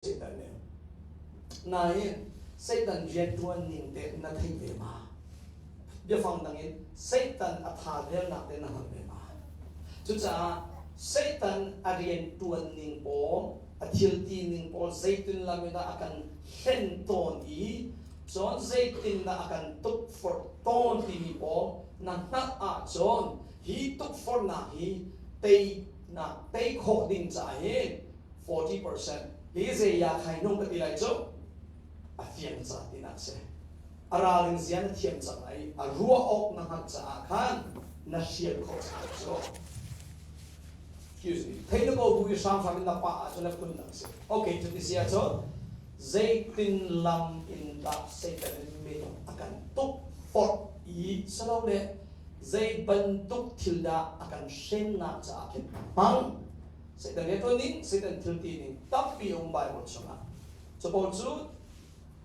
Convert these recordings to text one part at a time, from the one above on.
Satan nih. Nain Satan rianṭuan ning te na thei ve ma? Biafang dang in Satan a tha velnak te na hngal ve ma? Cucaah Satan a rianṭuan ning pawl, a thil ti ning pawl zeitin lam in dah a kan hlen tawn i cun zeitin dah a kan tukforh tawn timi pawl na hngalh ahcun hi tukforhnak hi teinak tei khawh ding caah hin 40% hi zei ya khai nung ka ti lai cu a fiang ca tinak si a ralring zia na thiam cang lai a ruah awk na hngalh caah khan na hrial khawh caah cu excuse me thei na ko bu i hramhram in na pa ahcun na phun dang si okay cu ti si ahcun zeitin lam in dah Satan in minung a kan tuk forh i silole zei bantuk thil dah a kan hrennak caah khin hmang Satan rianṭuan ning, Satan thil ti ning tampi a um Bible chungah. Cu pawl cu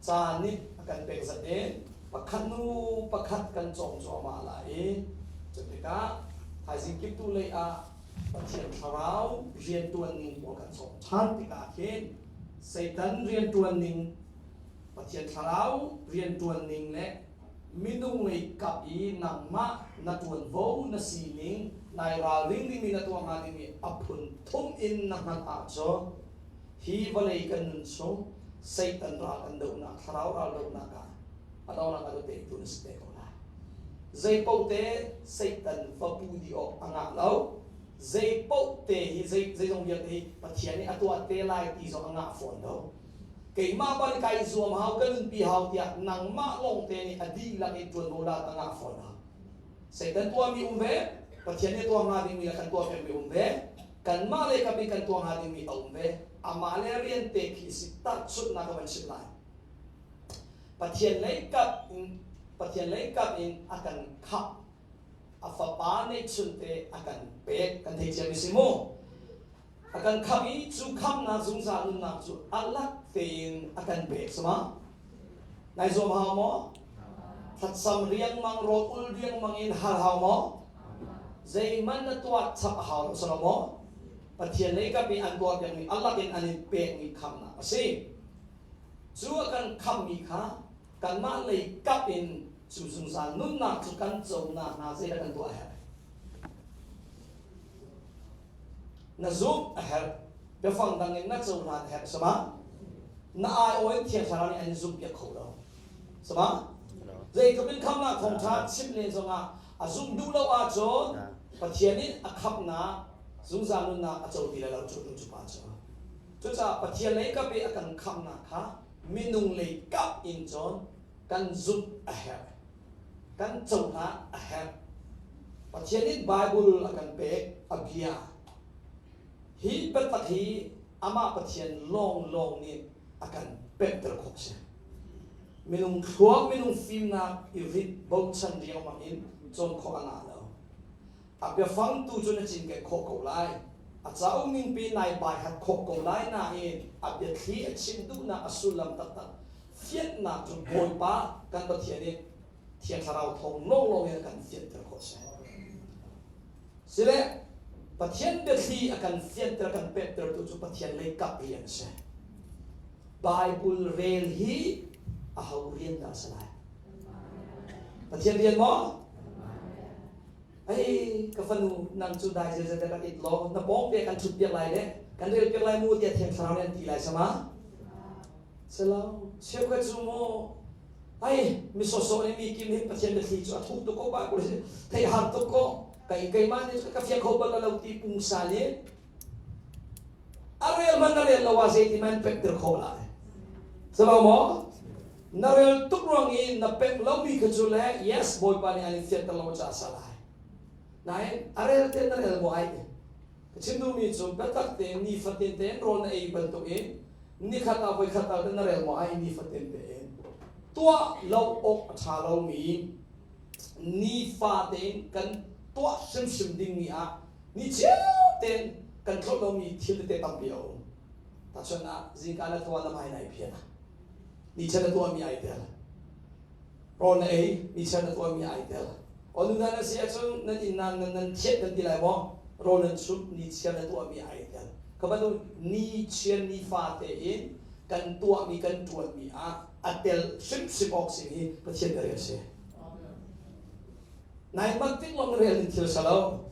caan nih a kan pek zat in pakhat hnu pakhat kan cawng cuahmah lai i cu tikah thaizing kiptu lei ah Pathian thlarau rianṭuan ning pawl kan cawng ṭhan tikah khin Satan rianṭuan ning, Pathian thlarau rianṭuan ning le minung lei kap i nangmah na ṭuanvo na sining nai ralring dingmi na tuah hnga dingmi a phun thum in na hngalh ahcun hi vawlei kan nun chung Satan ral kan dohnak thlarau ral dohnak ah a dohnak ah teitu na si te ko lai. Zei paoh te Satan va pu dih awk a ngah lo. Zei paoh te hi zei zeizong vialte hi Pathian nih a tuah te lai ti zong a ngah fawn lo. Keimah bal kai zuam hau ka nunpi hau tiah nangmah lawngte nih a dihlak in ṭuanvo lak a ngah fawn hau. Satan tuahmi um ve, Pathian nih tuah hnga dingmi le kan tuah pengmi um ve, kanmah le kap in kan tuah hnga dingmi a um ve. Amah le rian pek hi si tahchunhnak ka van chimh lai. Pathian lei kap in Pathian lei kap in a kan khap a fapa neihchunte a kan pek kan thei cia mi si mu. A kan khamh i cu khamhnak zungzal nunnak cu a lak tein a kan pek sama. Nai zuam hau maw? Thlatsam riangmang rawl ul riangmang in hal hau maw? Zeihmanh na tuah chap a hau lo salo maw? Pathian lei kap i an tuah piakmi a lak in an in pekmi khamhnak a si. Cu a kan khamhmi kha kanmah lei kap in cu zungzal nunnak cu kan conak hnga zeidah kan tuah a herh? Na zumh a herh. Biafang dang in na cohlan a herh sama. Na aiawh in Thiang Thlarau nih an in zumhpiak kho lo. Sama? Zeitluk in khamnak thawngṭha chimh len zongah a zumh duh lo ahcun Pathian nih a khamhnak zungzal nunnak a co ti lai lo cu nu cu pa cu. Cucaah Pathian lei kap i a kan khamhnak kha minung lei kap in cun kan zumh a herh. Kan cohlan a herh. Pathian nih Bible a kan pek, a bia. Hi biatak hi amah Pathian lawnglawng nih a kan pemhter khawh si. Minung thluak, minung fimnak i rit bochan riangmang in cawn khawh a ngah lo. A biafang tu cu na cinken khawh ko lai. A cauk ningpi nai baihat khawh ko lai nain a biathli a chim duhnak a sullam taktak fianhnak cu Bawipa kan Pathian nih Thiang Thlarau thawng lawnglawng in a kan fianter khawh si. Sile Pathian biathli a kan fianter kan pehtertu cu Pathian lei kap rian a si. Bible rel hi a ho rian dah a si lai? Pathian rian maw? Hei ka fanu nang cu dai zeizat rak it law na pawng te kan ṭhut piak lai le kan rel piak lai mu tiah Thiang Thlarau nih an ti lai sama. Selo cheukhat cu maw ai mi sawsawh nih mi kim hin Pathian biathli cu a thuk tuk ko Bible hi theih har tuk ko kai keimah nih ka fiang kho bal lo ti pungsan i a rel man na rel lo ah zeiti man pek ter khawh lai selo maw na rel tuk ruang i na pek lomi kha cu le yes Bawipa nih an in fianter lo ca sa lai nain a rel te na rel maw ai Ka chim duhmi cu biatak tein nifatin tein rawl na ei bantukin nikhat ah voikhat ah na rel maw ai nifatin tein tuah lo awk a ṭha lomi nifa tein kan tuah hrimhrim dingmi ah ni cio tein kan tlolh lomi thil tete tampi a um. Tahchunhnak zingka na tuah na hmai nai phian ah ni chen na tuahmi ai tel. Rawl na ei, ni chen na tuahmi ai tel. Aw nu hna na si ahcun nan inn nan nan thianh nan ti lai maw? Rawl nan chumh, ni chiar na tuahmi ai tel. Ka bantuk ni chiar ni fa tein Kan tuahmi kan ṭuanmi ah a tel hrimhrim awk si hi Pathian bia rel si. Nai manh tik lawng rel ding thil si lo.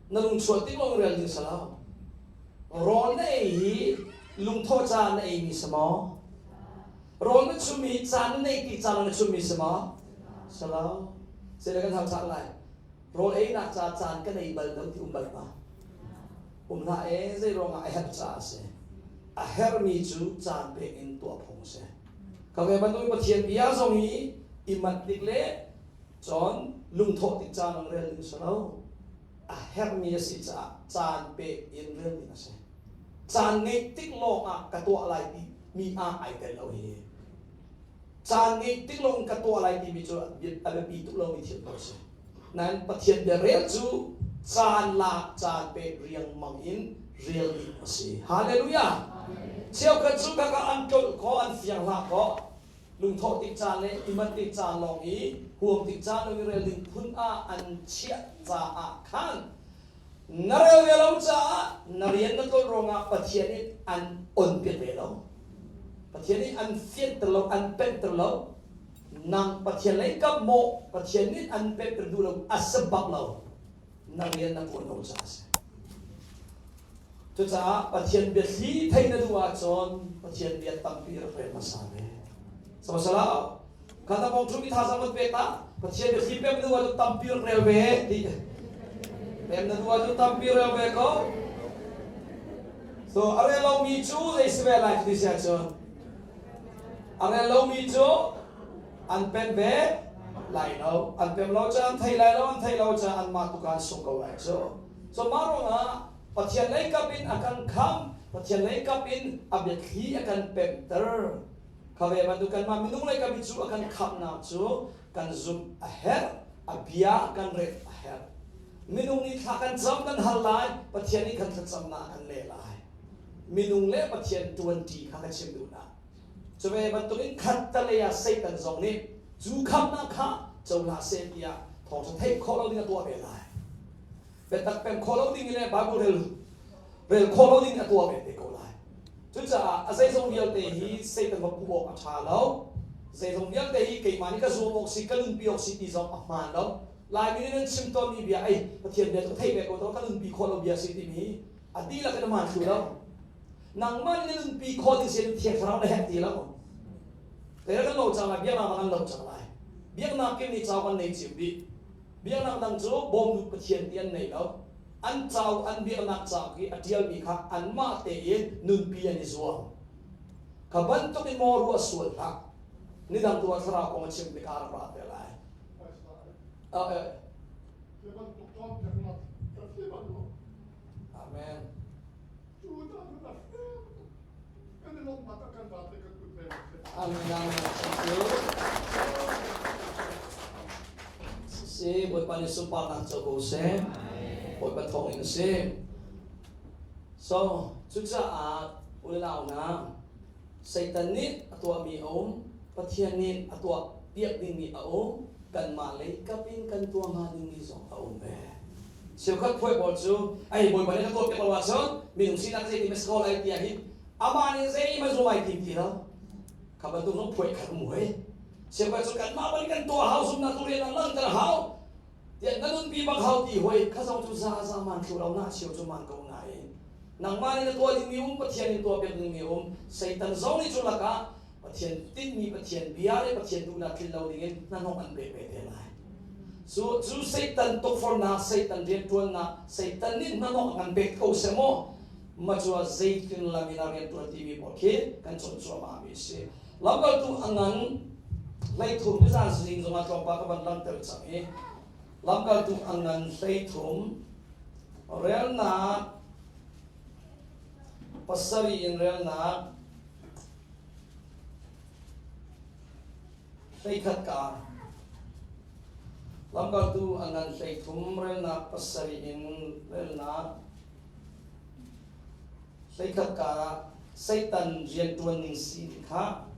Na lungchuah tik lawng rel ding si lo. Rawl na ei hi lungthawh ca na eimi si maw? Rawl na chum hi caan na neih ti caan na chummi si maw? Si lo. Zei kan hal cang lai? Rawl einak ca caan ka nei bal lo ti um bal ma? Um hlah e, zei ruangah a herh caah a si. A herhmi cu caan pek in tuah phung a si. Ka ve bantuk Pathian bia zong hi i manh tik le cun lungthawh tik caan ang rel ding si lo. A herhmi a si caah caan pek in rel ding a si. Caan ngeih tik lawng ah ka tuah lai ti mi ah ai tel lo hi. Caan ngeih tik lawng ka tuah lai timi cu a biapi tuk lomi thil ko a si. Nain Pathian bia rel cu caan lak caan pek riangmang in rel ding a si. Hallelujah! Cheukhat cu kaka an tlolh khawh, an fiang hlah khawh. Lungthawh tik caan le i manh tik caan lawng i huam tik caan lawng i rel ding phun ah an chiah caah khan na rel ve lo caah na rian na tlolh ruangah Pathian nih an on piak ve lo. Pathian nih an fianter lo, an penhter lo. Nang Pathian lei kap maw Pathian nih an penhter duh lo, a si bak lo. Na rian na tuan lo caah a si. Cucaah Pathian biathli theih na duh ahcun Pathian bia tampi rak rel hmasa ve. Samasala, kha na mong thumi thazaang van pek ta, Pathian biathli pek na duh ahcun tampi rak rel ve ti. Pek na duh ahcun tampi rel ve ko. So a rel lomi cu zei si ve lai ti si ahcun a rel lomi cu an pem ve lai lo. An pem lo cu an thei lai lo, an thei lo cu anmah tu kan sung ko lai cu. So mah ruangah Pathian lei kap in a kan kham, Pathian lei kap in a biathli a kan pemter. Kha ve bantuk kanmah minung lei kap in cu a kan khamnak cu kan zumh a herh, a bia kan rel a herh. Minung nih thla kan cam kan hal lai, Pathian nih kan thlacamnak a kan leh lai. Minung le Pathian ṭuanṭi kha ka chim duhnak. Cu ve bantukin khattalei ah Satan zong nih cu khamnak kha co hlah seh tiah thawngṭha theih khawh lo ding a tuah ve lai. Biatak pem khawh lo ding le Bible rel rel khawh lo ding a tuah ve te ko lai. Cucaah a zeizong vialte hi Satan va puh awk a ṭha lo. Zeizong vialte hi keimah nih ka zuam awk si, ka nunpi awk si ti zong a hmaan lo. Laimi nih nan chim tawnmi bia ei Pathian bia cu theih ve ko to ka nunpi khawh lo bia si timi a dihlak in a hmaan thlu lo. Nangmah nih na nunpi khawh ding sin Thiang Thlarau na herh ti lo. Te kan lo cang lai, biaknak dang an lo cang lai. Biaknak kim nih cau kan nei cio dih. Biaknak dang cu bawmtu Pathian ti an nei lo. An cau an biaknak cauk i a ṭialmi kha anmah tein nunpi an i zuam. Kha bantuk in maw ruah sual hlah. Nidang tu ah thlarau kong a chim tikah rak ra te lai. Amen. Amen. Amen. Thank you. Si Bawipa nih sunparnak co ko seh. Bawipa thawng in a si. So, cucaah unau hna, Satan nih a tuahmi a um, Pathian nih a tuah piak dingmi a um, kanmah lei kap in kan tuah hnga dingmi zong a um ve. Cheukhat phuai pawl cu ai Bawipa nih ka tuah piak lo ahcun minung sinak zei ti ma si ko lai tiah hin amah nih zei ma zum ai tim ti lo. Kha bantuk zong phuai khat um hoi. Cheukhat cu kanmah bal kan tuah hau zumnak tu rian langhter hau. Tiah na nunpi bak hau ti hoi kha zong cu za za man thlu lo na cheu cu man ko nain nangmah nih na tuah dingmi um Pathian nih tuah piak dingmi um Satan zong nih cu lakah Pathian tinhmi Pathian bia le Pathian duhnak tlin lo dingin hnahnawh an pek ve te lai. Cu cu Satan tukforhnak, Satan rianṭuannak, Satan nih hnahnawh an pek ko seh maw ma cu zeitin lam in a rianṭuan timi pawl khi kan cawn cuahmah mi a si. Lamkaltu a ngan 13 nizan zing zongah tlawmpal ka van langhter cang i lamkaltu a ngan 13 relnak 7 in relnak 11 ka Lamkaltu a ngan 13 relnak 7 in relnak 11 ka Satan rianṭuan ning si ti kha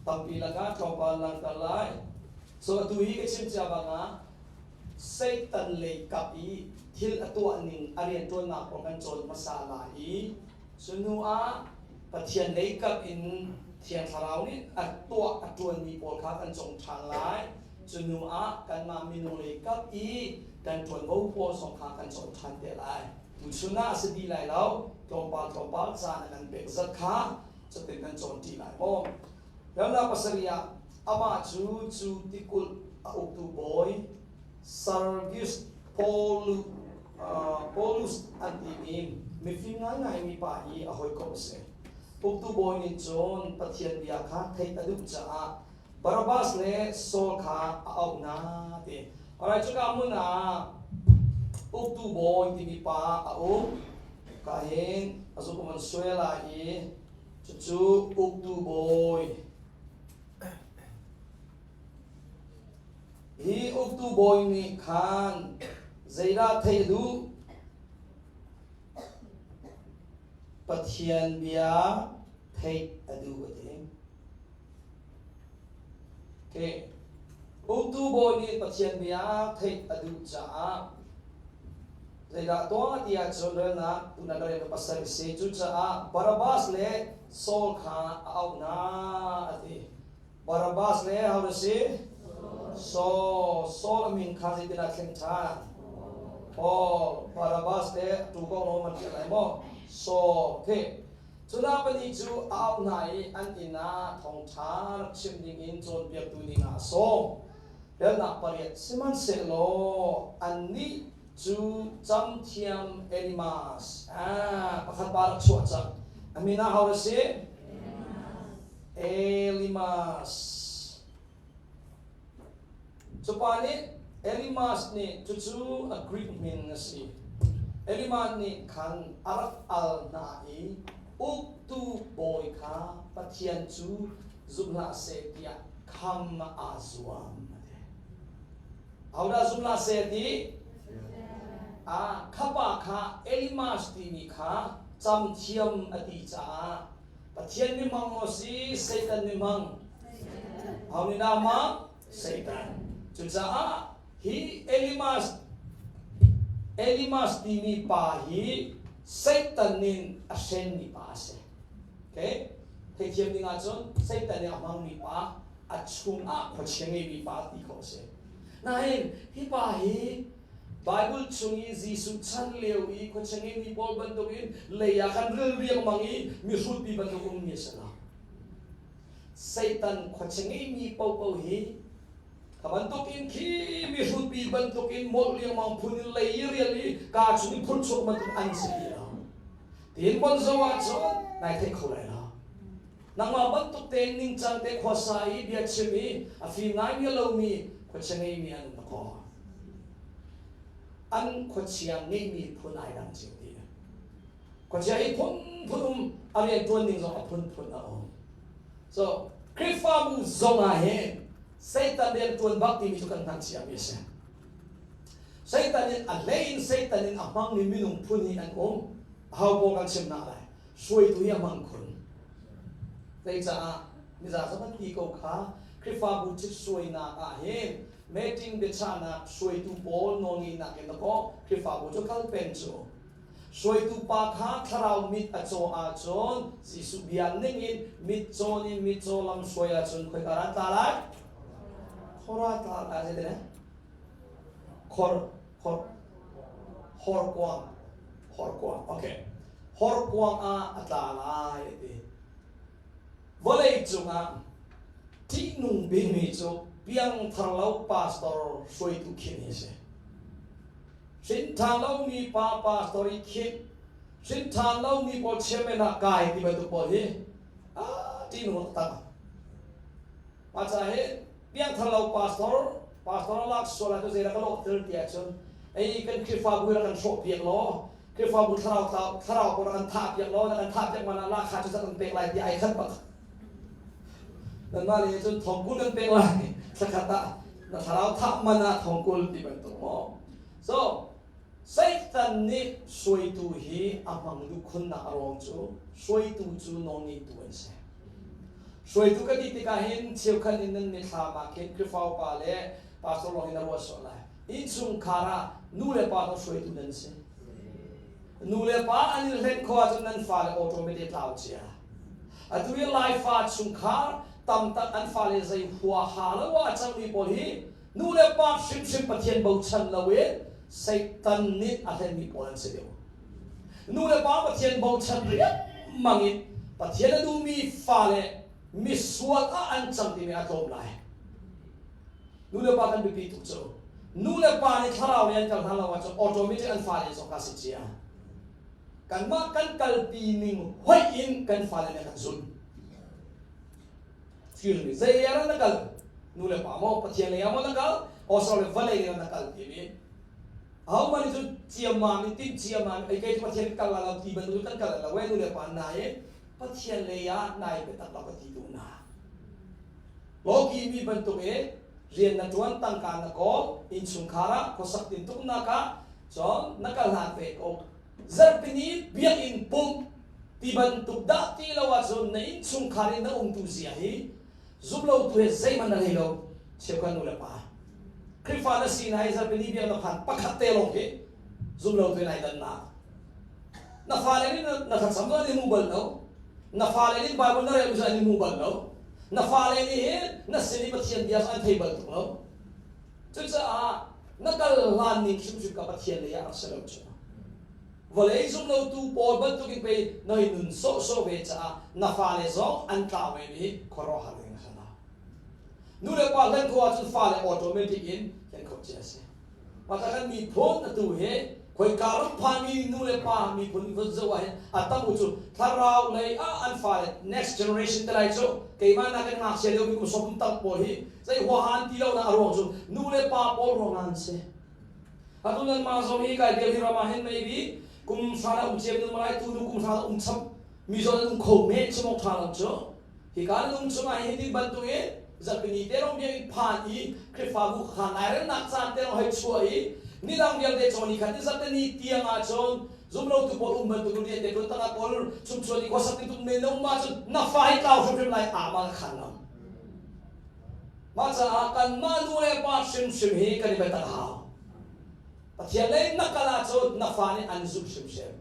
tampi lakah tlawmpal langhter lai. So atu hi ka chim cia bangah Satan lei kap i thil a tuah ning a rianṭuannak kong kan cawn hmasa lai i cu hnu ah Pathian lei kap in Thiang Thlarau nih a tuah a ṭuanmi pawl kha kan cong ṭhan lai. Cu hnu ah kanmah minung lei kap i kan ṭuanvo pawl zong kha kan cawn ṭhan te lai. Tuchun ah a si dih lai lo, tlawmpal tlawmpal caan a kan pek zat kha cutin kan cawn ṭi lai maw? Ramnak pasarih ah amah cu cu tikulh a uktu bawi Sergius Paulus, Paulus an timi mifim ngaingaimi pa i a hawikom a si. Uktu bawi nih cun Pathian bia kha theih a duh caah Barabbas le Saul kha a auh hna ti. Alright, cuka hmun ah uktu bawi timi pa a um. Ka hin a zuk um an suai lai i cucu uktu bawi. Hi uktu bawi nih khan zeidah theih duh? Pathian bia theih a duh a ti. Okay. Uktu bawi nih Pathian bia theih a duh caah zeidah tuah ti ahcun relnak tunan rel pasal si. Cucaah Barabbas le Saul kha a auh hna a ti. Barabbas le ho na si? Saul. Saul a min kha zeitindah thleng ṭhan? Paul. Barabbas le tu kong lo man lai maw? Saul. Okay. Cuna pahnih cu a auh hna i an inn ah thawngṭha rak chim dingin cawnpiaktu dingah a sawm. Relnak pariat Sihmanhsehlaw annih cu camthiam Elimas, ah, pakhat pa rak chuah cang. A min ah ho a si? Elimas. Cu pa nih Elimas nih cucu a Greek min a si. Elimas nih khan a rak al hna i uktu bawi kha Pathian cu zum hlah seh tiah kham aa zuam. Ahodah zum hlah seh ti? Ah, khapa kha Elimas timi kha camthiam a ti caah Pathian mi hmang maw si, Satan mi hmang? Aho nih dah hmang? Satan. Cucaah hi Elimas Elimas timi pa hi Satan nin a hrenmi pa a si. Okay? Theithiam ding ahcun Satan nih a hmangmi pa, a chungah khuachia ngeimi pa ti khawh a si. Nain hi pa hi Bible chung i Jesuh chan lio i khuachia ngeimi pawl bantukin lei ah khan ril riangmang i mihrutpi bantuk ummi a si lo. Satan khuachia ngeimi paohpaoh hi kha bantukin khi mihrutpi bantukin molh riangmang phun in lei i rial i kaa chung i phurh chuak bantuk an si ti lo. Tin bon zo ahcun nai theih kho lai lo. Nangmah bantuk tein ningcang te khuasa i bia chim i a fim ngaimi a lomi khuachia ngeimi an um kaw. An khuachia ngeihmi phun ai dang cio ti. Khuachia hi phunphun um a rianṭuan ning zong a phunphun a um. So Khrihfabu zong ah hin Satan rianṭuan bak timi cu kan hngalh ciami a si. Satan in a hlei in Satan in a hmangmi minung phun hi an um. Aho pawl kan chim hna lai. Hruaitu hi a hmang khun. Zeicaah miza zong an ti ko kha Khrihfabu ṭhitsuainak ah hin meeting biachahnak hruaitu pawl nawlngeihnak in dakaw Khrihfabu cu kal peng cu. Hruaitu pa kha thlarau mit a caw ahcun Jesuh bia ningin mitcaw nih mitcaw lam hruai ahcun khoika dah tla lai? Khor ah tla lai zeitin Khor khor horkuang horkuang okay horkuang ah a tla lai a ti. Vawlei cungah ṭihnung bikmi cu piangthar lo pastor hruaitu khin hi a si. Hrinṭhan lomi pa pastor i khinh, hrinṭhan lomi pawl chairman ah kai ti bantuk pawl hi ah ṭihnung taktak. Mah caah hi piangthar lo pastor, pastor a lak sual ahcun zeidah ka lawhter ti ahcun ei kan Khrihfabu hi rak kan hrawhpiak law Khrihfabu thlarau thlarau pawl rak kan thahpiak law na kan thahpiak man ah lahkhah cu zat kan pek lai ti ai khat bak. Nanmah nih cun thongkul kan pek lai thlakhat ah na thlarau thah man ah thongkul ti bantuk maw. So Satan nih hruaitu hi a hmang duh khunnak a ruang cu hruaitu cu nawlngeitu an si. Hruaitu ka ti tikah hin cheukhat in nan mithlam ah khin Khrihfa upa le pastor lawng hin a ruat sual lai. Innchungkhar ah nu le pa zong hruaitu nan si. Nu le pa an in hlen khawh ahcun nan fale automatic tlau cia. Atu i Laifa chungkhar tamtak an fale zei huaha lo ah a cangmi pawl hi nu le pa hrimhrim Pathian bochan loin Satan nih a hlenmi pawl an si deuh. Nu le pa Pathian bochan riangmang in Pathian a duhmi fale misual ah an cang timi a tlawm lai. Nu le pa kan biapi tuk cu. Nu le pa nih thlarau lei an kal hna lo ahcun automatic an fale zong ka si cia. Kanmah kan kalpi ning hoih in kan fale nih kan zulh. Excuse me, zei lei ah na kal? Nu le pa maw Pathian lei ah maw na kal? Oslo le vawlei lei ah na kal timi. Ahohmanh nih cun ciammam in timh ciammam in kei cu Pathian kal la lo ti bantuk kan kal lo e nu le pa na i Pathian lei ah nai biatak lo ka ti duh na. Loki mi bantuk i rian na ṭuan tangka na kawl innchungkhar ah khuasak tintuknak ah cun na kal hlan ve ko. Zarhpini biakinn pumh ti bantuk dah ti lo ahcun na innchungkhar in na umtu zia hi zumlotu he zeihmanh na hlei lo cheukhat nu le pa. Khrihfa na si na hi zarhpini biak na phan pakhat te lawng hi zumlotu he nai dannak. Na fale nih na thlacam an i hmu bal lo. Na fale nih Bible na rel mi an i hmu bal lo. Na fale nih hin na sin i Pathian bia an thei bal tuk lo. Cucaah na kal hlan ning hrimhrim ka Pathian lei ah rak si lo cu. Vawlei zumlotu pawl bantukin pei noi nun sawhsawh ve caah na fale zong an tlau ve mi khuaruahhar ding a si lo. Nu le pa hlen khawh ahcun fale automatic in hlen khawh cia a si. Mah kan miphun atu hi khoika ram phanmi nu le pa miphun vun zoh ah hin a tam u cu thlarau lei ah an fale next generation te lai cu keimah nak in ngakchia deuh mi kum sawm tam pawl hi zei huaha an ti lo na a ruang cu nu le pa pawl ruang an si. Atu nan mah zong hi kai Delhi ram ah hin maybe kum hra na um cem nu malai tu nu kum hra na um chap mi zawn an um kho me chimok tha lo cu Hika nung chungah hin hi bantuk in zarhpini te lawng biakinn phan i Khrihfabu kha lairelnak caan te lawng hei chuah i nidang vialte cawn i khan ni zarhte ni tiang ah cun zumlotu pawl um bantuk in rian te tuan tangah pawl chumchuan i khuasak ti tuk men na um ahcun na fa hi tlau hrimhrim lai ama ka khan lo. Mah caah kanmah nu le pa hrimhrim hi kan i biatak a hau. Pathian lei na kal ahcun na fa nih an zumh hrimhrim.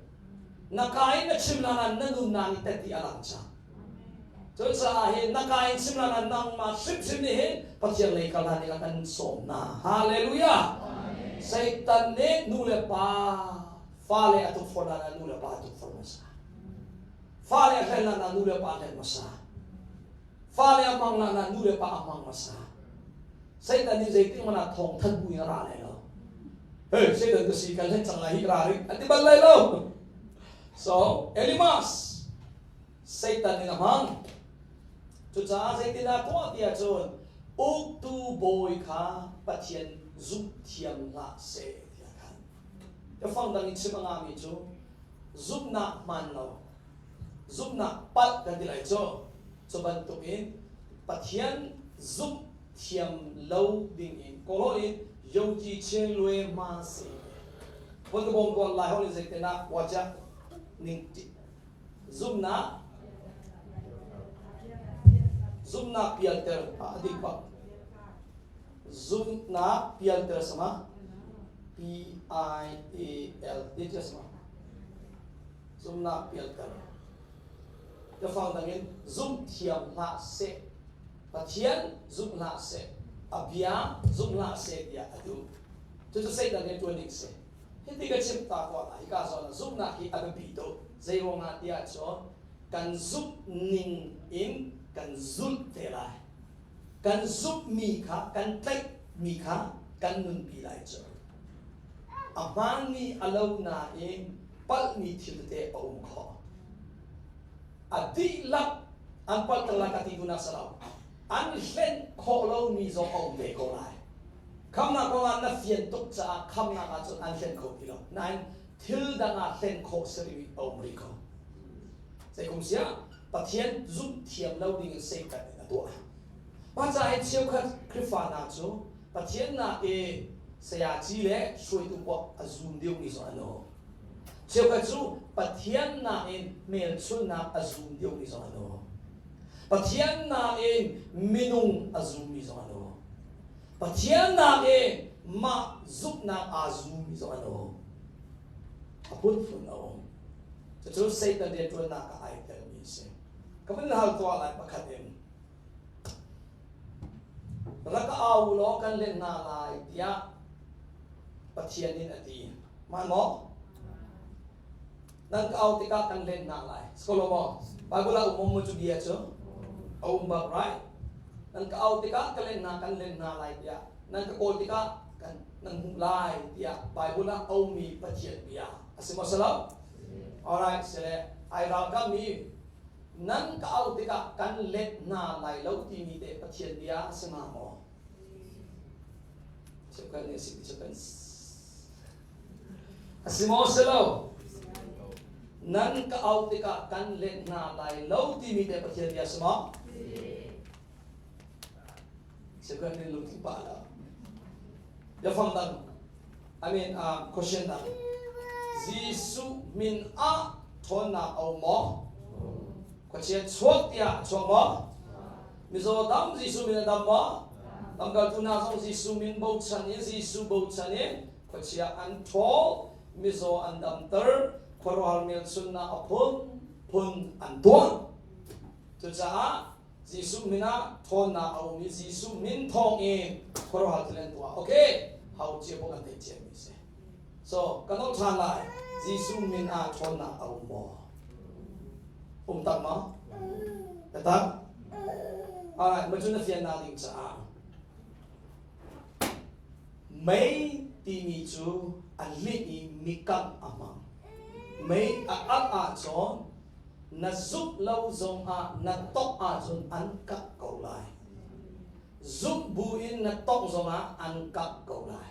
Na ka in na chim hlan ah na nunnak nih teti a lang cang. Cucaah hin na ka in chim hlan ah nangmah hrimhrim nih hin Pathian lei kal hna dingah kan sawm hna. Hallelujah! Satan nih nu le pa fale a tukforh hlan ah nu le pa a tukforh hmasa. Fale a hlen hlan ah nu le pa a hlen hmasa. Fale a hmang hlan ah nu le pa a hmang hmasa. Satan nih zeitik hmanh ah thawngthanh bu in a ra lai lo. Hey, Satan ka si kan hlen cang lai hi ra ring an ti bal lai lo. So, Elimas Satan in a hmang. Cucaah zeitindah tuah ti ahcun uktu bawi kha Pathian zumh thiam hlah seh tiah khan. Biafang dang in chim a ngami cu zumhnak hmaan lo, zumhnak palh kan ti lai cu. Cu bantukin Pathian zumh thiam lo ding in kawlhawl in yoji chen lue ma se. Von ka bawm tuan lai hol in zeitinah wacha ning Zumhnak zumhnak pialter a dik bak. Zumhnak pialter sama P I A L ti sama. Zumhnak pialter. Biafang dang in zumh thiam hlah seh. Pathian zumh hlah seh. A bia zumh hlah seh tiah a duh. Cucu Satan nih ṭuan ding si. Hiti ka chimh ta ko ah hika zawn ah zumhnak hi a biapi tuk. Zei ruangah tiah cun kan zumh ning in kan zulh te lai. Kan zumhmi kha kan tlaihmi kha kan nunpi lai cu. A hmaanmi a lo nain palhmi thil tete a um khawh. A dihlak an palhter lai ka ti duhnak si lo. An hlenh khawh lomi zong a um ve ko lai. Khamnak kongah na fian tuk caah khamnak ah cun an hlen kho ti lo. Nain thil dang ah hlen khawh si rih a um rih ko. Zeikum siah Pathian zumh thiam lo ding in Satan in a tuah. Mah caah hin cheukhat Khrihfa hna cu Pathian nak i sayaci le hruaitu poah a zum deuhmi zong an um. Cheukhat cu Pathian nakin hmelchunhnak a zum deuhmi zong an um. Pathian nakin minung a zummi zong an um. Pathian nakin mah zumhnak aa zummi zong an um. A phunphun a um. Cucu Satan rianṭuannak ah ai telmi a si. Ka vun hal tuah lai pakhat in. Rak au law kan len hna lai tiah Pathian in a ti. Mah maw? Nan ka au tikah kan len hna lai. Skolo maw? Bible ah um mu cu bia cu? A um bak, right? Nan ka au tikah ka len hna kan len hna lai tiah nan ka kawl tikah kan nan hmuh lai tiah Bible ah a ummi Pathian bia a si maw si lo? Alright, sile ai ralkap mi nan ka au tikah kan let hna lai lo timi te Pathian bia a si hnga maw? Cheukhat nih si cheukhat a si maw si lo? Nan ka au tikah kan let hna lai lo timi te Pathian bia a si maw? Cheukhat nih lungthin pah lo. Biafang dang I mean question dang Jesuh min ah ṭhawnnak a um maw? Khuachia chuak tiah a chuak maw? Mizaw dam Jesuh min a dam maw? Lamkaltu hna zong Jesuh min bochan in Jesuh bochan in khuachia an ṭhawl, mizaw an damter, khuaruahhar hmelchunhnak a phunphun an tuah. Cucaah Jesuh min ah ṭhawnnak a um i Jesuh min thawng in khuaruahhar thil an tuah. Okay, hau cia pawh kan theih ciami a si. So, kan ol ṭhan lai. Jesuh min ah ṭhawnnak a um maw? Um tak maw? Biatak? Alright, ma cu na fiannak ding caah mei timi cu a linh i mikangh a hmang. Mei a alh ahcun na zumh lo zongah na tongh ahcun an kangh ko lai. Zumh bu in na tongh zongah an kangh ko lai.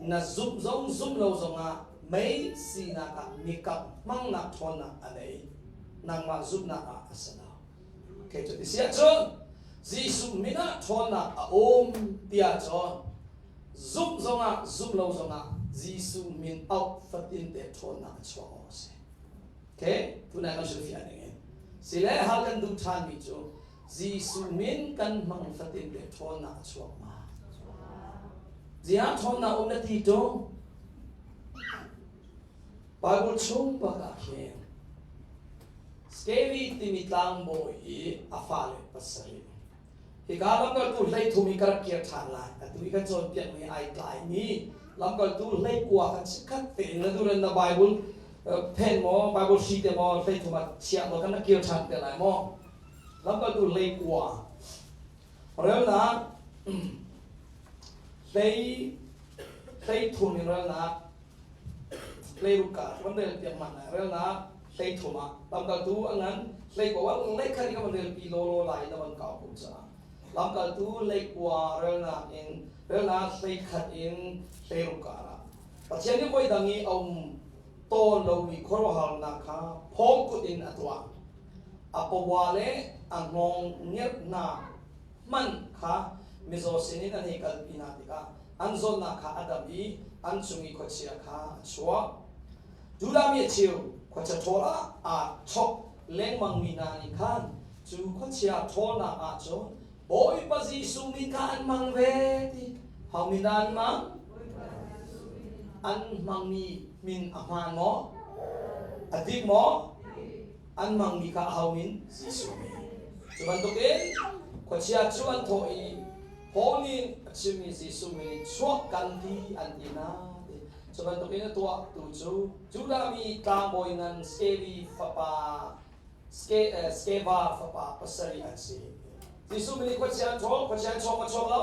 Na zumh zong zumh lo zongah mei sinak ah mikangh hmangnak ṭhawnnak a nei. Nangmah zumhnak ah a si lo. Okay, cu ti si ahcun Jesuh min ah ṭhawnnak a um tiah cun zumh zongah zumh lo zongah Jesuh min auh fatin te ṭhawnnak a chuah awk a si. Okay, tunai kan hrilhfiah ning in. Sile hal kan duh ṭhanmi cu Jesuh min kan hmang fatin te ṭhawnnak a chuak ma? Ziah ṭhawnnak um na ti ṭung? Bible chung bak ah khin Scary timi tlangbawi i a fale pasarih Hika lamkaltu 13 i ka rak kir ṭhan lai. Atu i kan cawnpiakmi ai tlaimi lamkaltu 19 kan chikkhat tein na duh na Bible phen maw, Bible hri te maw 13 ah chiah maw kan rak kir ṭhan te lai maw? Lamkaltu 19 relnak 13 in relnak 16 ka van rel piak man lai relnak 13 ah lamkaltu a ngan 19 ah 11 i ka van rel pi law law lai na van kau ko caah lamkaltu 19 relnak in relnak 11 in 16 ka ah Pathian nih voi dang i a um tawn lomi khuaruahharnak kha Paul kut in a tuah. A pawa le a hngawng ngerh hna hmanh kha mizaw sinin an hei kalpi hna tikah an zawtnak kha a dam i an cung i khuachia kha a chuak. Judah mi a cheu khuachia ṭhawl ah aa chok lengmangmi hna nih khan cu khuachia ṭhawlnak ah cun Bawipa Jesuh min kha an hmang ve ti. Ho min dah an hmang? An hmangmi min a hmaan maw? A dik maw? An hmangmi kha aho min? Jesuh min. Cu bantukin khuachia cu an thawh i Paul nih a chimmi Jesuh min in chuak kan ti an ti hna. Cu bantukin a tuahtu cu Judah mi tlangbawi ngan Skeli fapa Skeva fapa pasarih an si. Jesuh min in khuachia an ṭhawl, khuachia an chuak ma chuak lo?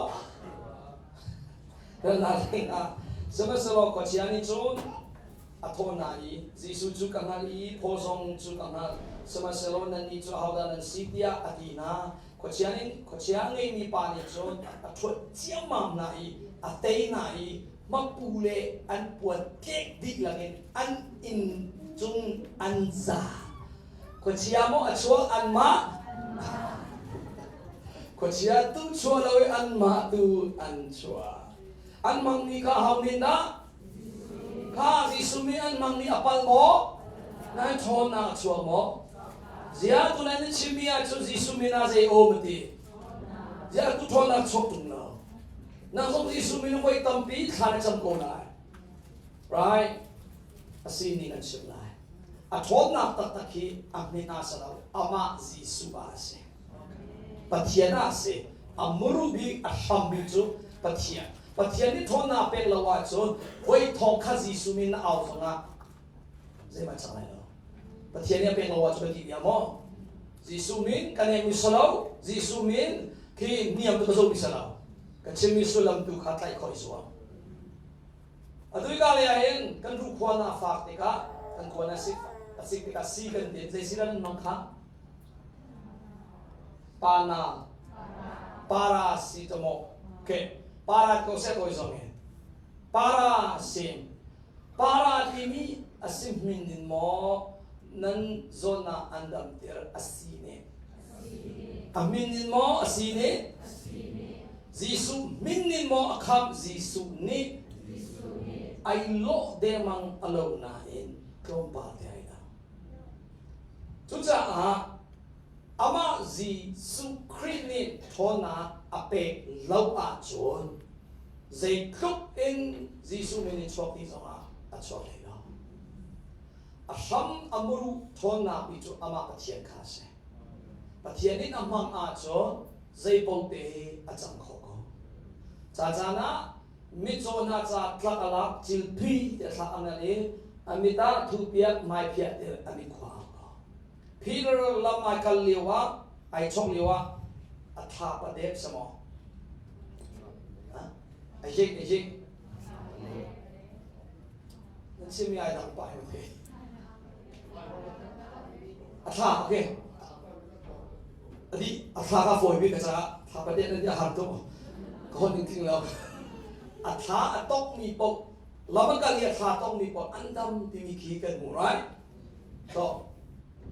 Ralnak ah sihmanhsehlaw khuachia nih cun a thawh hna i Jesuh cu ka hngalh i Paul zong cu ka hngalh, sihmanhsehlaw nannih cu ahodah nan si tiah a ti hna. Khuachia nih khuachia a ngeimi pa nih cun a ṭhuat ciammam hna i a tei hna i hmapu le an puan tlek dihlak in an inn cung an za. Khuachia maw a chuak anmah? Khuachia tu chuah lo i anmah tu an chuah. An hmangmi kha ho nih dah? Kha Jesuh nih an hmangmi a palh maw? Nan ṭhawnnak a chuak maw? Ziah tu nan chimmi ahcun Jesuh min ah zei um a ti? Ziah tu ṭhawnnak chuak ṭung lo? Nang zong Jesuh min voi tampi thla na cam ko lai. Right? A sining an chim lai. A ṭhawnnak taktak hi a hmin ah si lo, amah Jesuh ah a si. Pathian ah a si. A muru bik, a hram bik cu Pathian. Pathian nih ṭhawnnak pek lo ahcun voi thong kha Jesuh min na au zongah zeihmanh cang lai lo. Pathian nih a pek lo ahcun ka ti bia maw? Jesuh min ka neng mi si lo, Jesuh min khi niam tu ka zoh mi si lo. Ka chimmi sullam tu kha tlaih khawh i zuam. Atu ka lei ah hin kan ruhkhua na fak tikah kan khua na sik a sik tikah si kan din zei si nan mang kha pana paracetamol okay para ko se koi zong in para sim para timi a sim min in maw nan zawn ah an dam tir a si ne A min in maw a si nih? Jesuh min in maw a khamh? Jesuh nih ai lawh dengmang a lo nain tlawmpal te ai dang. Cucaah amah Jesuh Khrih nih ṭhawnnak a pek lo ahcun zeitluk in Jesuh min in chuak ti zongah a chuak hlei lo. A hram a muru ṭhawnnak bik cu amah Pathian kha a si. Pathian in a hmang ahcun zeipaoh te a cang khawh ko. Ca caan ah mitcaw hna ca tlak a lak cilphi te thla a ngan i a mit ah thupiak hmaiphiah te a mit khua a ko. Peter lam ai kal lio ah ai chok lio ah a tha pa dep samaw. A hik a hik. Nan chimmi ai dang pah okay. A thla okay. Adi a thla ka fawi bik ka caah thla pa nan ti a har tuk. Ka hon ding tling lo. A thla a tok mi paoh lam kal i a thla tok mi paoh an dam timi khi kan hmuh right? So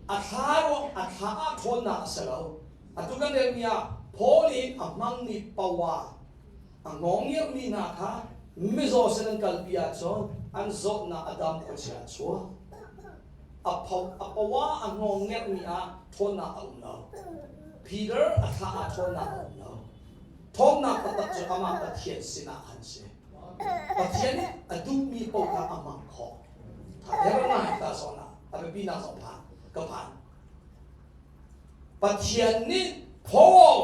a thla ruang a thla ah ṭhawnnak a si lo. Atu kan relmi ah Paul in a hmangmi power A hngawngiahmi hna kha mizaw sin an kalpi ahcun an zawtnak a dam khuachia a chuak. A pho a pawa a hngawngngerhmi ah ṭhawnnak a um lo. Peter a thla ah ṭhawnnak a um lo. Ṭhawnnak taktak cu amah Pathian sinah khan si. Pathian nih a duhmi paoh kha a hmang khawh. Tha ngai ta zawn ah a biapi nak zong phan ka phan. Pathian nih Paul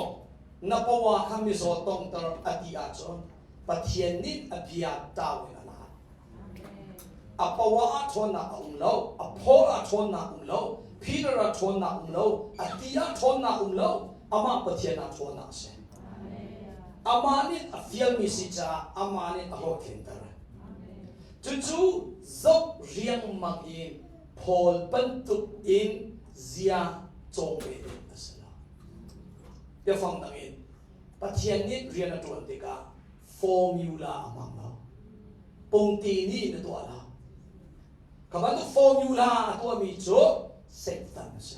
na pawa kha mizaw tongter a ti ahcun Pathian nih a bia tau in a lak. A pawa ah ṭhawnnak a um lo, a Paul ah ṭhawnnak um lo, Peter ah ṭhawnnak um lo, a ti ah ṭhawnnak um lo, amah Pathian ah ṭhawnnak a si. Amah nih a fialmi si caah amah nih a hlawhtlinter. Cucu zoh riangmang in Paul bantuk in zia cawng ve ding a si lo. Biafang dang in Pathian nih rian a ṭuan tikah formula a hmang lo. Pungti nih na tuah lo. Kha bantuk formula a tuahmi cu Satan a si.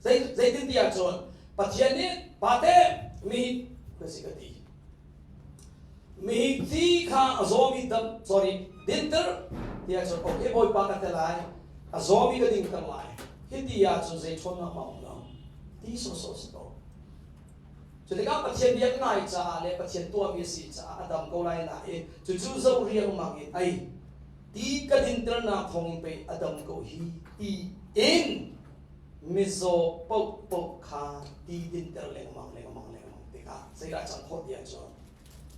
Zeitintiah cun Pathian nih pate mi ka si ka ti. Mi ti kha a zawmi dam sorry dinter tiah cun okay Bawipa ka te lai a zawmi ka dingter lai hiti ahcun zei ṭhawnnak ma um lo ti sawsawh si ko. Cu tikah Pathian biak ngai caah le Pathian tuahmi a si caah a dam ko lai nain cucu zo riangmang in ei ti ka dinternak thawng in pei a dam ko hi ti in mizaw paohpaoh kha ti dinter lengmang lengmang lengmang tikah zeidah cang khawh ti ahcun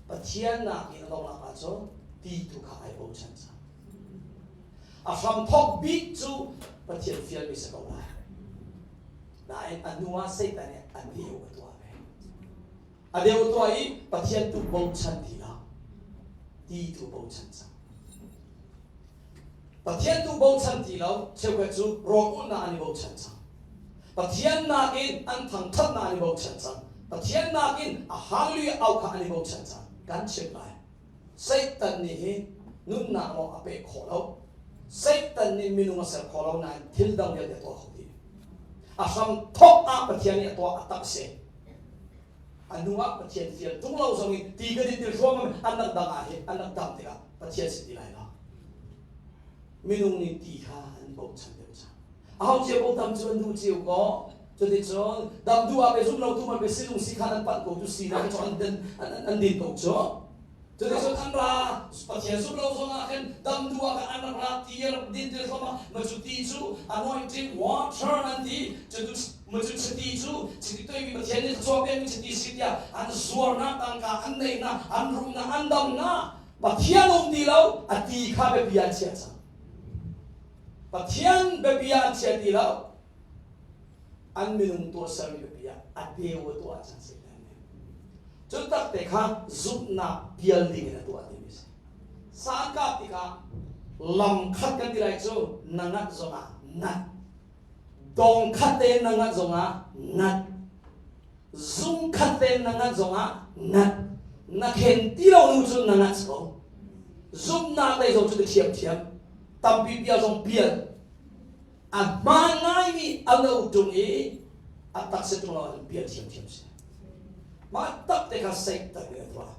Pathian nakin a donghnak ahcun ti tu kha ai bochan cang. A hramthawk bik cu Pathian fialmi si ko lai. Nain a hnu ah Satan nih a deu a tuah ve. A deu tuah i Pathian tu bochan ti lo. Ti tu bochan cang. Pathian tu bochan ti lo, cheukhat cu rawl ulhnak an i bochan cang. Pathian nakin an thangthatnak an i bochan cang. Pathian nakin a hallelujah au kha an i bochan cang. Kan chimh lai. Satan nih hi nunnak lawng a pek khawh lo. Satan nih minung a ser khawh lo nain thil dang vialte a tuah kho dih. A hram thawk ah Pathian nih a tuah a tak si. A hnu ah Pathian fial tung lo zong in ti kan in til hruam an nak dang ah hi an nak dam tikah Pathian si ti lai lo. Minung nih ti kha an bochan deuh cang. Aho cio ko dam cu an duh cio ko. Cuticun dam duh ah pe zum lo tu man pe silung si kha an panh ko tu si na cu an den an din ko cu. Cuticun an ra, Pathian zumh lo zongah khin dam duh ah khan an rak ra, ti a rak din ti thluahmah. Ma cu ti cu anointing water an ti. Cu ma cu chiti cu chiti toimi Pathian nih thluachuah pekmi chiti si tiah an zuarnak tangka an neihnak, an rumnak, an damnak Pathian um ti lo, a ti kha biapi ah an chiah cang. Pathian biapi ah an chia ti lo. An minung tuahsermi biapi ah a deu a tuah cang Satan nih. Cu tak te kha zumhnak pial ding in a tuah timi si. Sa an kah tikah lam khat kan ti lai cu na ngat zongah ngat. Dong khat tein na ngat zongah ngat. Zung khat tein na ngat zongah ngat. Na khen ti lo nu cun na ngat ko. Zumhnak lei zong cu ti thiamthiam. Tampi pial zong pial. A hmaan ngaimi a lo ṭung i a taksa ṭung lo ahcun pial thiamthiam si. Mah tak te kha Satan nih a tuah.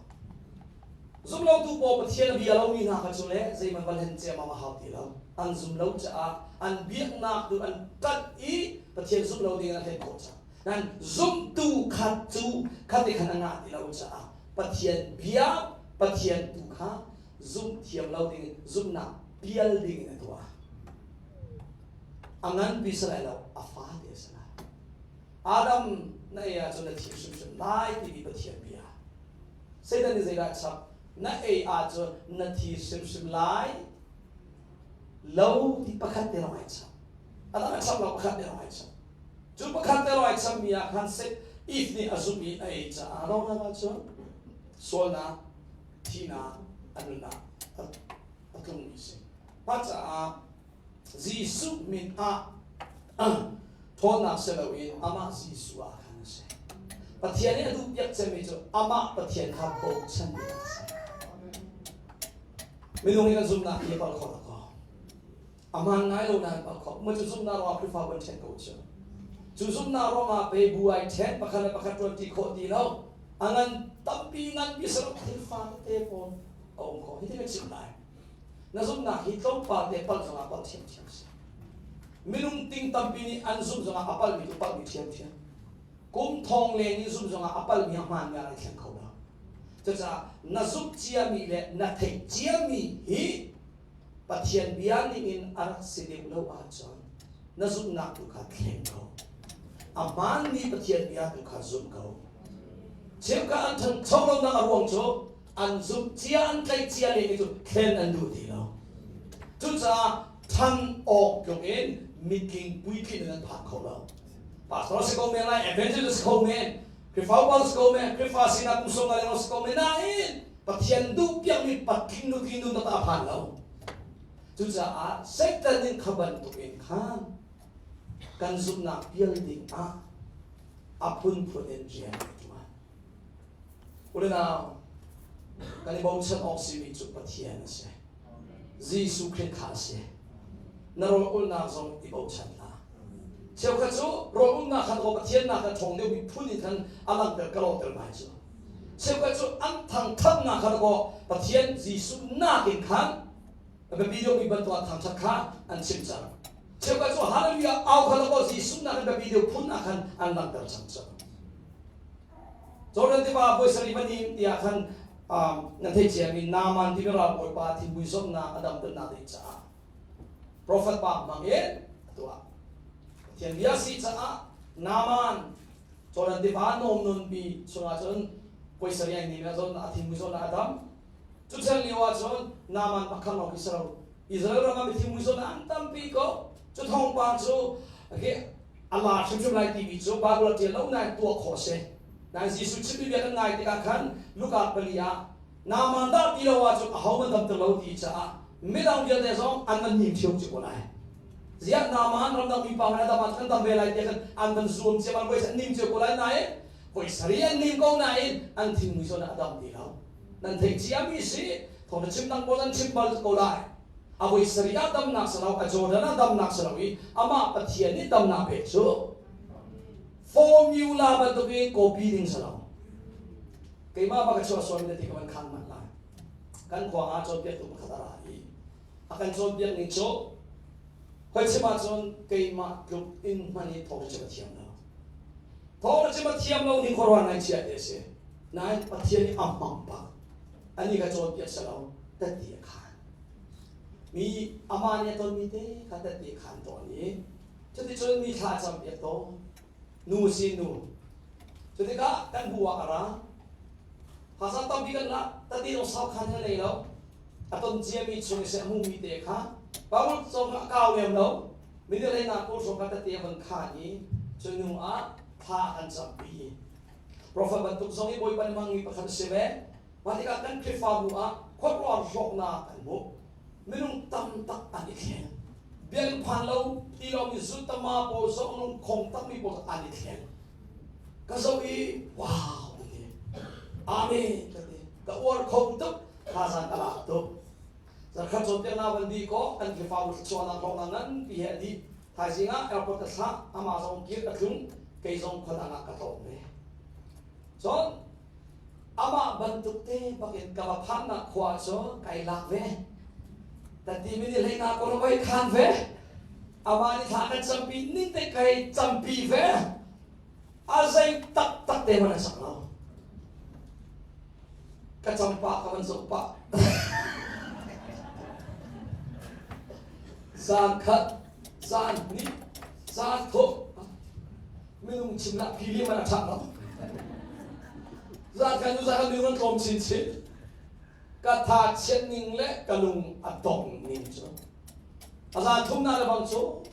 Zumlotu pawl Pathian a bia lomi hna kha cu le zeihmanh va hlen ciammam a hau ti lo. An zum lo caah an biaknak tu an ṭanh i Pathian zumh lo ding an hlen khawh cang. Nan zumtu kha cu kha te khan a ngah ti lo caah Pathian bia Pathian tu kha zumh thiam lo ding zumhnak pial ding in a tuah. A nganpi si lai lo, a fate a si lai. Adam na ei ahcun na thi hrimhrim lai timi Pathian bia. Satan nih zeidah a chap? Na ei ahcun na thi hrimhrim lai lo ti pakhat te lawng ai chap. A dang a chap lo pakhat te lawng ai chap. Cu pakhat te lawng ai chapmi ah khan Eve nih a zumh i a ei caah rawknak ahcun sualnak, thihnak, a nunnak a tlungmi si. Mah caah Jesuh min ah ṭhawnnak si loin amah Jesuh ah khan a si. Pathian nih a duhpiak cemmi cu amah Pathian kha bochan ding a si. Minung nih kan zumhnak hi a palh khawh ko. A hmaan ngai lo nain palh khawh. Mah cu zumhnak ruangah Khrihfa kan ṭhen ko cu. Cu zumhnak ruangah pe bu ai ṭhen pakhat le pakhat ṭuan ṭi khawh ti lo. A ngan tampi nganpi saruk thil fa tete pawl a um khawh. Hitin ka chim lai. Na zumhnak hi tlawmpal te palh zongah palh ṭhiamṭhiam si. Minung ting tampi nih an zumh zongah a palhmi cu palhmi ṭhiamṭhiam. Kum thong leng i zumh zongah a palhmi a hmaanmi ah ai thleng kho lo. Cucaah na zumh ciami le na theih ciami hi Pathian bia ningin a rak si deuh lo ahcun na zumhnak tu kha thleng ko. A hmaanmi Pathian bia tu kha zum ko. Cheukhat an ṭhancho lonak a ruang cu an zumh cia an tlaih cia leng cu thlen an duh ti lo. Cucaah ṭhan awk tluk in mitling puitlin in an phak kho lo. Pastor si ko men lai, evangelist si ko men, Khrihfa upa si ko men, Khrihfa sinak kum sawm nga si ko men nain Pathian duh piakmi patling nutling nun taktak a phan lo. Cucaah Satan in kha bantuk in khan kan zumhnak pial ding ah a phunphun in rian a ṭuan. Unau, kan i bochan awk simi cu Pathian a si. Jesuh Khrih kha a si. Na rawl ulnak zong i bochan hlah. Cheukhat cu rawl umnak khan ko Pathian nak khan ṭhawng deuhmi phun in khan a langhter ka lawhter ngai cu. Cheukhat cu an thangṭhatnak khan ko Pathian Jesuh nakin khan a biapi deuhmi bantuk ah thangṭhat kha an chim cang. Cheukhat cu hallelujah au kha ko Jesuh nakin biapi deuh phun ah khan an langhter cang cu. Jordan tiva voi sarih van in tiah khan nan theih ciami Naaman timi ralbawipa thinbui zawtnak a damternak ding caah profet pa hmang in a tuah. Pathian bia si caah Naaman Jordan tiva nawm nunpi chungah cun voi sarih ai nim zawtnak a thinbui zawtnak a dam. Cu chan lio ah cun Naaman pakhat lawng khi si lo. Israel ram ah mi thinbui zawtnak an tampi ko. Cu thawngpang cu a lar hrimhrim lai timi cu Bible a ṭial lo nain tuah khawh a si. Nain Jesuh chimmi bia kan ngai tikah khan Luka pali ah Naaman dah ti lo ahcun ahohmanh damter lo ti caah midang vialte zong an van nim ṭhio cio ko lai. Ziah Naaman ramdang mipa hmanh a dam ahcun an dam ve lai tiah khan an van zuam cio an voi an nim cio ko lai nain voi sarih an nim ko nain an thinmui zawn ah a dam ti lo. Nan theih ciami si thawngṭha chim dang pawl an chim bal ko lai. A voi sarih ah damnak si lo, a Jordan ah damnak si lo i amah Pathian nih damnak pek cu formula bantuk i copy ding si lo. Keimah bak a chuah sual mi ti ka van khan manh lai. Kan khua ah cawnpiaktu pakhat a ra i a kan cawnpiak ning cu hoi chim ahcun keimah tluk in hman i thawngṭha chim a thiam lo. Thawngṭha chim a thiam lo ning khuaruah ngai chia te a si. Nain Pathian nih a hmang bak. Ani ka cawnpiak si lo, tatti a khaan. Mi amah nih a tonmi te kha tatti a khaan tawn i cuticun mi thla a campiak tawn. Nu si nu. Cutikah kan bu ah a ra. Hasa tampi kan la, tatti zong sau khan na nei lo. A ton ciami chung i seh a hmumi te kha Paul zong a kau lem lo. Minung na kawl hrawng kha tette a von khaan i cu hnu ah thla an campi. Profet bantuk zong i Bawipa nih hmangmi pakhat a si ve. Mah tikah kan Khrihfabu ah khuaruahhar hlawknak an hmuh. Minung tam tak an i thleng. Biakinn phan lo ti lomi zutama pawl zong lungkhong takmi pawl an i thleng. Ka zoh i wow ka ti. Amen ka ti. Ka uar kho tuk. Thazang ka lak tuk. Zarkhat cawnpiaknak van dih kaw kan Khrihfabu thluachuahnak hlawknak nganpi he a dih. Thaizing ah airport ka thlah, amah zong kir ka tlung, kei zong khuadang ah ka tlawng ve. Cun amah bantuk te bakin ka va phannak khua cu kai lak ve. Tati mini hleina ko kai khan ve. Amah nih thla kan campi ning te kai campi ve. A zei taktak te man a sak lo. Ka cam pah ka van zoh pah. Zan khat, zan hnih, zan thum minung chim lah phili man a ṭha lo. Zan khat nu zan khat minung an tlawm chinchin. Ka tha chiat ning le ka lung a dong ning cu. A zan thum na le bang cu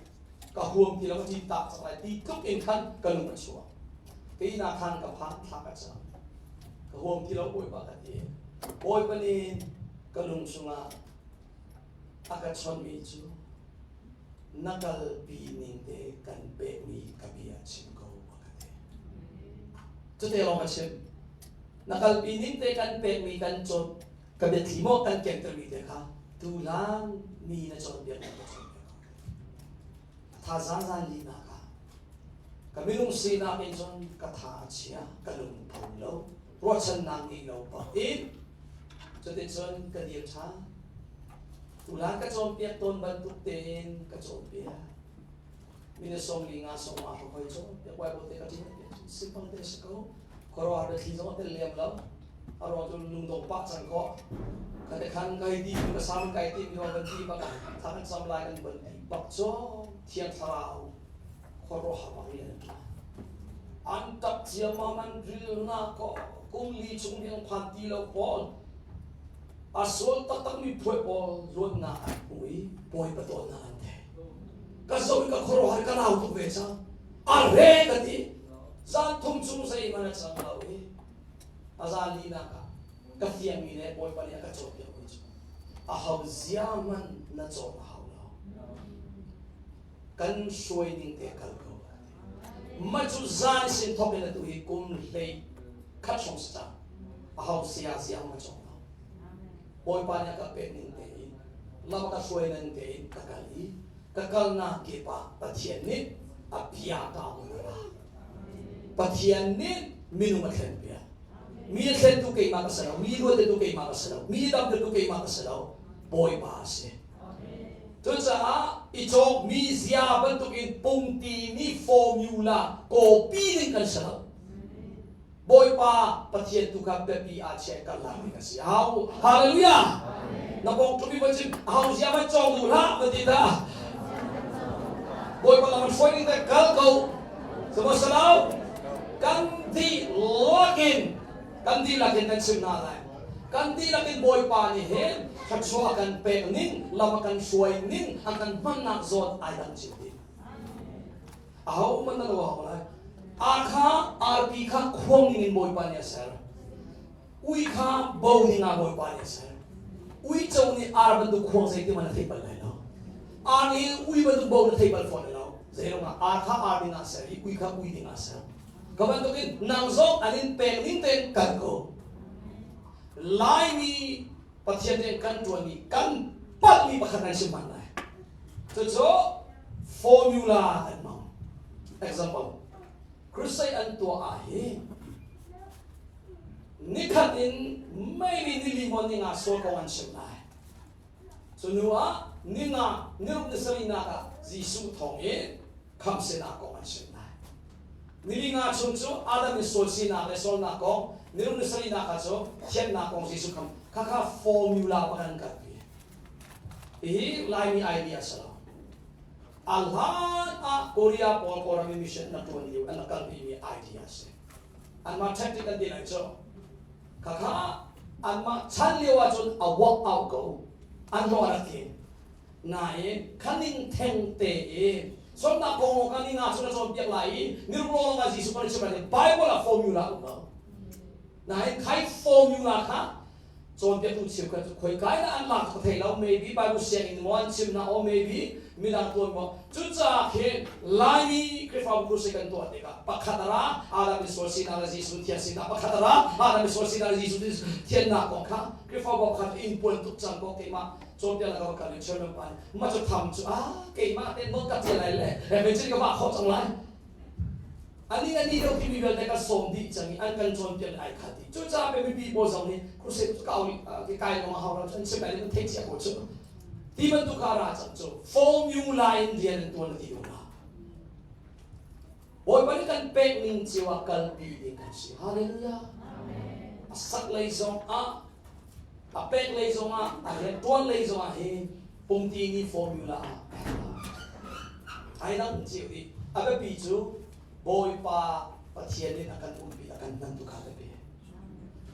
ka huam ti lo ka ṭin tak cang lai ti tluk in khan ka lung a chuak. Kei na khan ka phan thla ka cam. Ka huam ti lo Bawipa ka ti. Bawipa nih ka lung chungah a ka chawnhmi cu na kalpi ning te kan pekmi ka bia chim ko a ka ti. Cute lawng ka chim. Na kalpi ning te kan pekmi kan cawn ka biathli maw kan kentermi te kha tuhlan mi na cawnpiak na ka cawnpiak. Tha zan linak ah ka minung sinak in cun ka tha a chia, ka lungtho lo, ruahchannak ngei lo bak in cuticun ka dir ṭhan. Tulan ka cawnpiak tawn bantuk tein ka cawnpiak. Mine 45 sawma hoi cawnpiak Bible te ka ṭin simpang te si ko. Khuaruahhar le thli zong a tel lem lo. A ruang cu lungdong pah cang kaw. Kha te khan kai ti ka sam kai ti mi van ti bak thla kan cam lai kan van ti bak cu Thiang Thlarau khuaruahhar bak in an ṭuan. An ṭap ciammam an rilnak kaw kum li chung ding phan ti lo pawl a sual taktakmi phuai pawl luatnak an hmu i Bawipa dawtnak an thei. Ka zoh i ka khuaruahhar ka rau tuk ve cang. A re ka ti. Zan thum chung zeihmanh a cang lo i a zan linak ah ka fiangmi le Bawipa nih a ka cawnpiakmi cu a ho zia hmanh na cawn a hau lo. Kan hruai ning te kal ko. Mah cu zan sin thawk in atu hi kum hlei khat hrawng si cang. A ho sia ziang ma cawng lo. Bawipa nih a ka pek ning te in lam a ka hruai ning te in ka kal i ka kalnak kip ah Pathian nih a bia ka mun a ra. Pathian nih minung a thlen piak. Mi a thlentu keimah ka si lo, mi ruattu keimah ka si lo, mi damtertu keimah ka si lo, Bawipa a si. Cucaah i cawkmi zia bantukin pungti mi formula kawpi ding kan si lo. Bawipa Pathian tu kha biapi ah chiah kan lak ding a si. Hau Hallelujah! Na bong tlumi van chim hau zia van cawng duh hlah van ti ta. Bawipa lam an hruai ding te kal ko. Sihmanhsehlaw kan dihlak in kan dihlak in kan chim hna lai. Kan dihlak in Bawipa nih hin thluachuah a kan pek ning, lam a kan hruai ning, a kan hmannak zawn ai dang cio dih. Aho man na lo hau lai. Ar kha arpi kha khuang ning in Bawipa nih a ser. Ui kha bo ning ah Bawipa nih a ser. Uico nih ar bantuk khuang zei ti man a thei bal lai lo. Ar nih ui bantuk bo na thei bal fawn lai lo. Zeiruang ah ar kha ar ding ah ser i ui kha ui ding ah ser. Ka bantukin nang zong an in pek ning tein kal ko. Laimi Pathian nih kan ṭuanmi kan palhmi pakhat nan chim hman lai. Cucu formula kan hmang. Example, crusade an tuah ah hi nikhat in maybe nili maw ninga sual kong an chim lai. Cu hnu ah ninga niruk ni sarihnak ah Jesuh thawng in khamh sinak kong an chim lai. Nili nga chung cu Adam in sual sinak le sualnak kong, niruk ni sarihnak ah cu thiannak kong Jesuh khamh. Khakha formula pakhat an kalpi. Hihi Laimi idea si lo. A hlan ah Korea pawl Kawlram i mission an rak ṭuan lio an rak kalpimi idea a si. Anmah tactic an ti lai cu. Khakha anmah chan lio ahcun a work out ko. An hlawh a rak tling. Nain khaning theng te i sawmnak kong kan i nga cu na cawnpiak lai i niruk lawng ah Jesuh kan i chim lai Bible ah formula um lo. Nain khai formula kha cawnpiaktu cheukhat cu khoikai dah an lak ka thei lo. Maybe Bible sianginn maw an chim na, or maybe midang tuan maw. Cucaah khin Laimi Khrihfabu crusade kan tuah tikah pakhat a ra, Adam misual sinak le Jesuh thian sinak, pakhat a ra, Adam misual sinak le Jesuh thiannak kong kha Khrihfabu pakhat in puan tuk cang ko. Keimah cawnpiak ka va kal i chairman pa nih mah cu tham cu ah keimah te nawl ka tia lai le he ka vah khawh cang lai. Ani ani deuh timi vialte kan sawm dih cang i an kan cawnpiak ai khat dih. Cucaah pei mipi pawl zong nih crusade cu kau kai lawng a hau lo cu an chim lai an theih cia ko cu. Ti bantuk ah ra cang cu formula in rian an tuan ti ding Bawipa nih kan pek ning cio ah kalpi ding kan si. Hallelujah. A sak lei zong ah, a pek lei zong ah, a rian tuan lei zong ah hi pungti ni formula ah ai dang cio i a biapi cu Bawipa Pathian in a kan umpi, a kan hman tu kha biapi.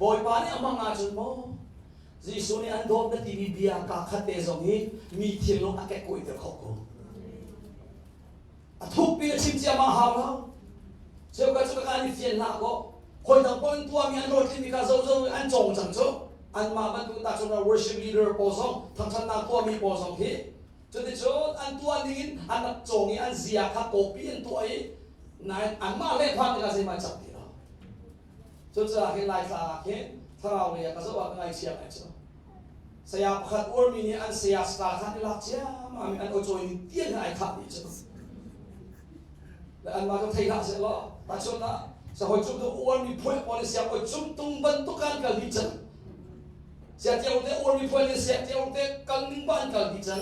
Bawipa nih a hmang ahcun maw Jesuh nih an dawt na timi bia ka khat te zong hi mi thinlung a kekkuai ter khawh ko. A thukpi a chim ciammam hau lo. Cheukhat cu ka an i fian hlah kaw hawi dang pawl an tuahmi an hlawhtlinmi kha zozo an cawng cang cu. Anmah bantuk tahchun worship leader pawl zong, thangṭhatnak tuahmi pawl zong hi cuticun an tuah ning in an rak cawng i an zia kha copy an tuah i nain anmah le phan tikah zeihmanh cang ti lo. Cucaah hin Laitlang ah khin thlarau lei ah ka zoh ah ka ngaihchia ngai cu. Saya pakhat uarmi nih an saya star kha an i lak ciammam i an awcawi ning tiang hin ai khah dih cu. Le anmah cu thei hlah seh law tahchunhnak sahoi cum tung uarmi phuai pawl nih siang oi cum tung bantuk an kal dih cang. Sia tiang te uarmi phuai nih sia tiang te kal ning ba an kal dih cang.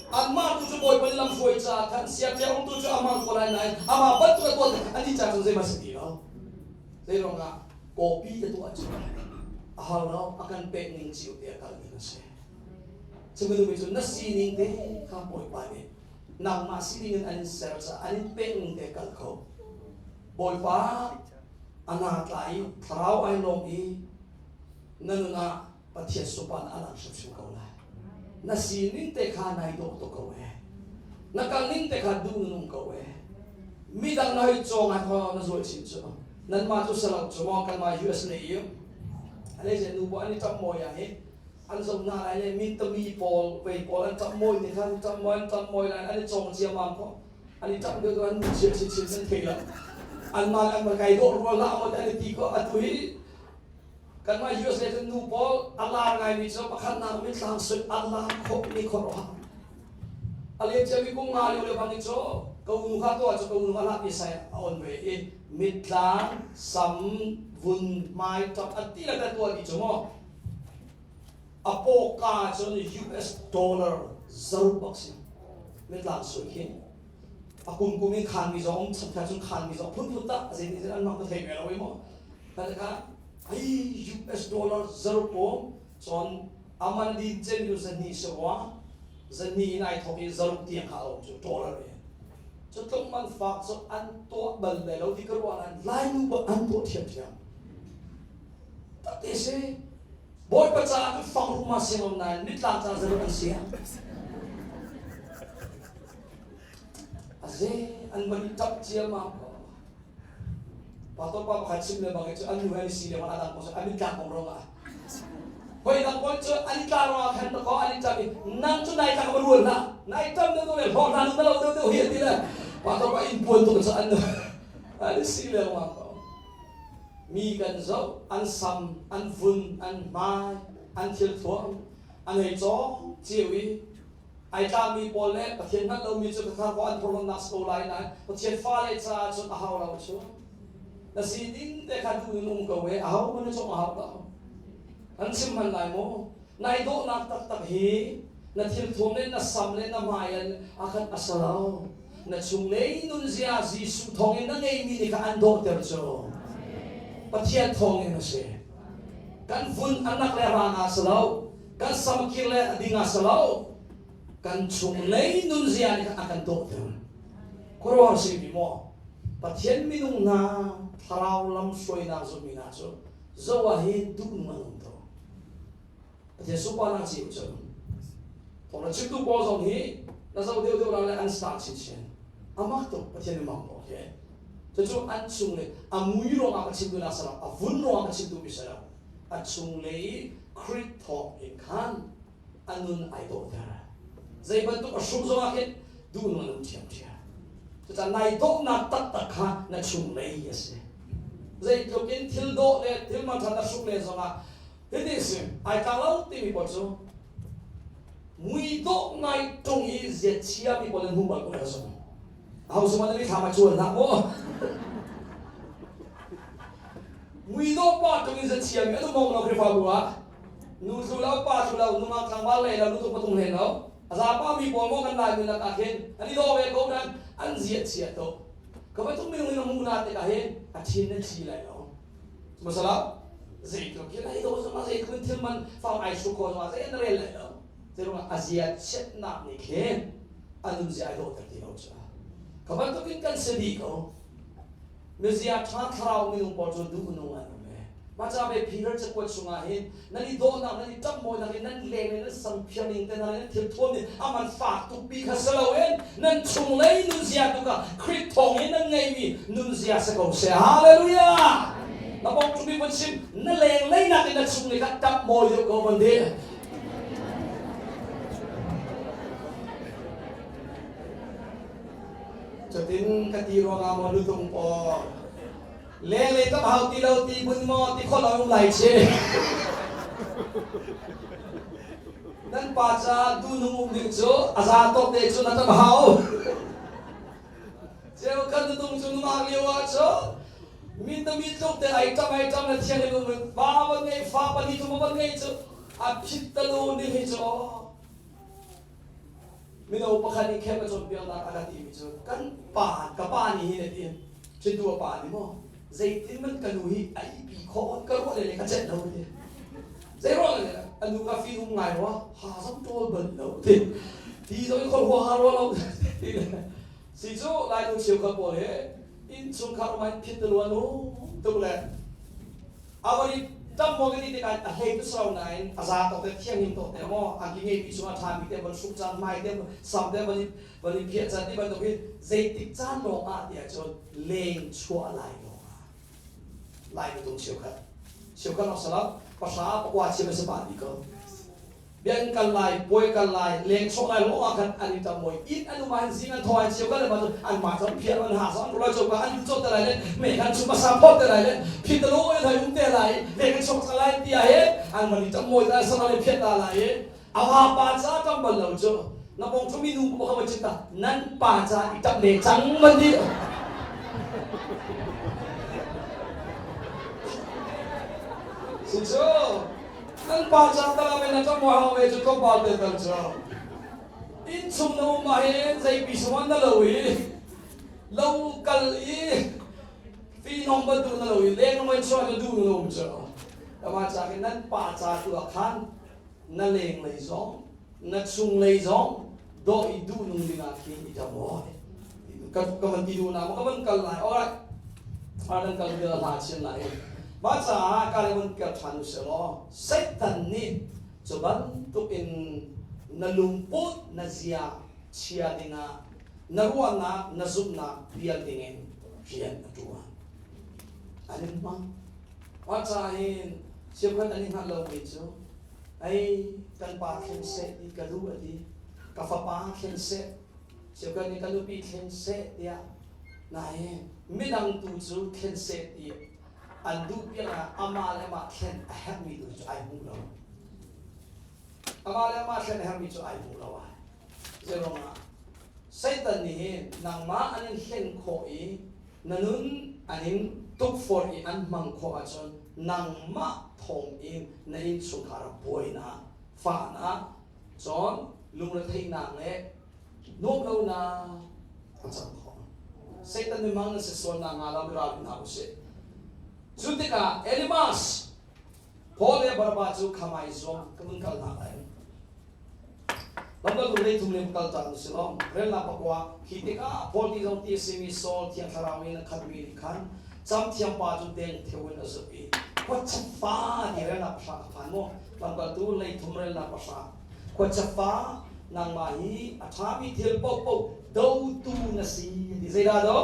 Anmah tu cu Bawipa nih lamhruai caah khan sia tiang tu cu amang ko lai nain amah bantuk a tuah an i ca cun zeihmanh si ti lo. Zeiruangah copy ka tuah cu a hau lo, a kan pek ning cio te a kal ding a si. Cu cu na sining te kha Bawipa nih nangmah sining in an in ser caah an in pek ning te kal kho. Bawipa a na tla i thlarau ai lawm i na nun ah Pathian supan a lang hrimhrim ko lai. Na sining te kha nai dawh tuk ko e. Na kal ning te kha duh na nung ko e. Midang na hoi cawng ai kho na zual chin cu. Nanmah cu salo cu maw kanmah US lei i alei ze nu bo an i ṭap mawi ah hi an zoh hna lai le mi tami pawl vei pawl an ṭap mawi te khan ṭap mawi an ṭap mawi lai an i cawng ciammam ko an i ṭap deuh an nu chia chin chin an thei lo an mah an ma kai dawh rua hlah maw an i ti ko atu hi kanmah US lei cun nu pawl a lar ngaimi cu pakhatnak mitthlang sui a lar khawh ni khuaruah a lian ciami kum nga lio le bang i cu ka unu kha tuah cu ka unu a hlat i sai a on ve i mittlang sam vun hmai ṭap an ti le ta tuah dih cu maw a pawka cun US dollar zaruk bak si mitlang sui khi a kum kum in khan mi zong chapthar cun khan mi zong phunphun tak a zei nih an mak ka thei ve lo i maw kan kha ai US dollar zaruk pawm cun aman din cem cu zahnih si rua, zahnih in ai thawk i zaruk tiang kha a um cu dollar in. Cu tluk man fak cu an tuah bal lai lo ti ka ruah nain Lainu bak an tuah ṭhiamṭhiam. Tak te si. Bawipa caah cu fang ruma siang om nain mitlang ca zaruk an siang. Aze an van i ṭap ciammam ko. Pastor pa pakhat chim le bang cu an nu he an i si le a dang kong an i tlak kong ruangah hoi dang kong cu an i tla ruangah khan ko an i ṭap i nang cu nai tlak va rual hlah nai ṭam deuh deuh le hlawh hna na lo deuh deuh hi ti le pastor pa in puan tuk cu an an i si le ruang ko mi kan zoh an sam an vun an hmai an thil thuam an hei cawng cio i Ai tlakmi pawl le Pathian hngalh lomi cu khakha ko an phorhlawmnak si ko lai nain Pathian fale caah cun a hau lo cu. Na sining te kha duh in um ko e, a ho hmanh na cawk a hau lo. An chim hman lai maw? Nai dawhnak taktak hi na thilthuam le na sam le na hmai an akhat a sa lo. Na chunglei nunzia Jesuh thawngin na ngeimi nih kha an dawhter cu. Pathian thawngin a si. Kan vun anak le rang ah si lo. Kan samkir le ding ah si lo. Kan chunglei nunzia nih a kan dawhter. Khuaruahhar si mi maw? Pathian minung hna thlarau lam hruainak zummi hna cu zo ah hin duhnung an um to. Pathian sunparnak ci cu. Thawng na chimtu pawl zong hi na zoh deuh deuh la le an star chinchin. Amak tuk Pathian mimang pawl hi. Cucu an chung le a mui ruangah ka chimtu nak salam, a vun ruangah ka chimtu mi salam. A chung le i Khrih thawng in khan a nun ai dawhter. Zei bantuk a hrum zongah khin duhnung an um ṭhiamṭhiam. Cucaah nai dawhnak taktak kha na chunglei a si. Zeitluk in thil dawh le thil manṭha na hruk len zongah hiti si ai tla lo timi pawl cu mui dawh ngai ṭung i ziachia mi pawl an hmu bal ko ka zumh. Aho sung an thlam a cuan hlah maw? Mui dawh pa ṭung i ziachia mi an um lo Khrihfabu ah. Nu thlu lo, pa thlu lo, nungak tlangval lei lo, nutuk patung hlei lo. A zapa mi pawl maw kan lai mi lakah khin an i daw ve ko nan an ziat chia tuk. Ka bantuk minung in a hmuh na tikah hin a thin na thi lai lo. Masala zeitluk hin ai daw zong ah zeitluk in thil man fang ai hruk ko zong ah zei an rel lai lo. Zeiruangah a zia chiatnak nih khin a nun zia ai dawhter ti lo cu. Ka bantuk in kan si dih ko. Mizia ṭha thlarau minung pawl cu duhnung an um e. Mah ca ve Peter cakuat chungah hin nan i dawhnak, nan i ṭamhmawinak in nan leng le nan samphir ning te hna le nan thilthuam nih a man fak tukpi kha si loin nan chunglei nunzia tu kha Khrih thawng in nan ngeimi nunzia si ko seh. Hallelujah! Na bawk cumi vun chim, na lenglei nakin na chunglei kha ṭamhmawi deuh ko van ti. Cutin ka ti ruangah maw lutung paw lenglei ka hau ti lo ti bun maw ti khawh lo um lai chi. Nan pa ca dunung um ding cu a za tawk te cu na tam hau. Ceu kan lutung cu nungak lio ah cu mi ta mi tluk te ai tam ai tam na thiang in um pa van ngei fa pali thum van ngei cu a phit talu ni hi cu Mino pakhat nih khem a cawnpiaknak a ka timi cu kan pa ka pa nih hin a ti Ṭhitu a pa nih maw zeitin man ka nu hi a ihpi khawh ka ruah le le ka celh lo ti zei ruang le a nu ka fi um ngai rua ha zong ṭawl bal lo ti ti zong i khol hua ha rua lo ti si cu lai nu cheukhat pawl he innchungkhar um in phit luan u tuk le Awari tam maw kan ti tikah a hlei tu si lo nain a za tawk te thianghlim tawk te maw angki ngei pi chungah ṭhami te von hruk caan hmai te sam te von von i phiah caan ti bantuk hi zeitik caan lawng ah tiah cun leng chuah lai lawng ah lai nutung cheukhat cheukhat lawng si lo pahra pakua chim a si pah dih ko. Biakinn kal lai, puai kal lai, leng chuak lai lawng ah khan an i ṭam mawi. Inn an um ah hin zing an tho an cheu kal le bantuk anmah cu an phiah an ha an rulai coka an lut te lai le mei khan chum a phawt te lai le phit te lo in hai um te lai leng an chuak lai ti ah hin an van i ṭam mawi ta sama le phiah ta lai i a va pa ca ṭam bal lo cu na bong cu mi nu pa kha va chim ta nan pa ca i ṭap le cang man di si cu Nan pa ca tal ah na ṭam hau ve cu tlawmpal te tal cu. Inn chung na um ah hin zei pi sung na lo i lo kal i fihnong bantuk na lo i leng na chuah na duh na um cu. Tama ca khi nan pa ca tu ah khan na leng lei zong na chung lei zong dawh i duh nung ding ah khin i ṭam awi. Ka ka van ti duh na ka van kal lai. Alright. Nan kal bil hla chin lai. Mah caah ka le van kal ṭhan u sih law Satan nih cu bantuk in na lungput na zia chia dingah na ruahnak na zumhnak pial dingin rian a ṭuan. An in hmang. Mah caah hin cheukhat an i hngalh lomi cu ei kan pa thleng seh ti ka duh a ti ka fapa thleng seh cheukhat nih ka nupi thleng seh tiah Nain midang tu cu thlen seh ti an duh piak ah amah le amah thlen a herhmi tu cu ai hmu lo. Amah le amah thlen a herhmi cu ai hmu lo ai. Zeiruangah Satan nih hin nangmah an in hlen khawh i na nun an in tukforh i an hmang khawh ahcun nangmah thawng in na innchungkhar ah buainak, fahnak, cun lungretheihnak le nuamhlonak a cang khawh. Satan mimang na si sualnak nga lo ral hna usih. Cu tikah Elimas. Paul le Barnabas cu khamai zuam ka mun kal hna lai. Lamkaltu lei thum le kal cang si law relnak pakua khi tikah Paul ti zong ti a simi Saul Thiang Thlarau in a khatmi nih khan camthiam pa cu deng theu in a zuk i khuachia fa ti relnak pahra ka phan maw lamkaltu lei thum relnak pahra khuachia fa nangmah hi a ṭhami thil paohpaoh dotu na si ti zeidah do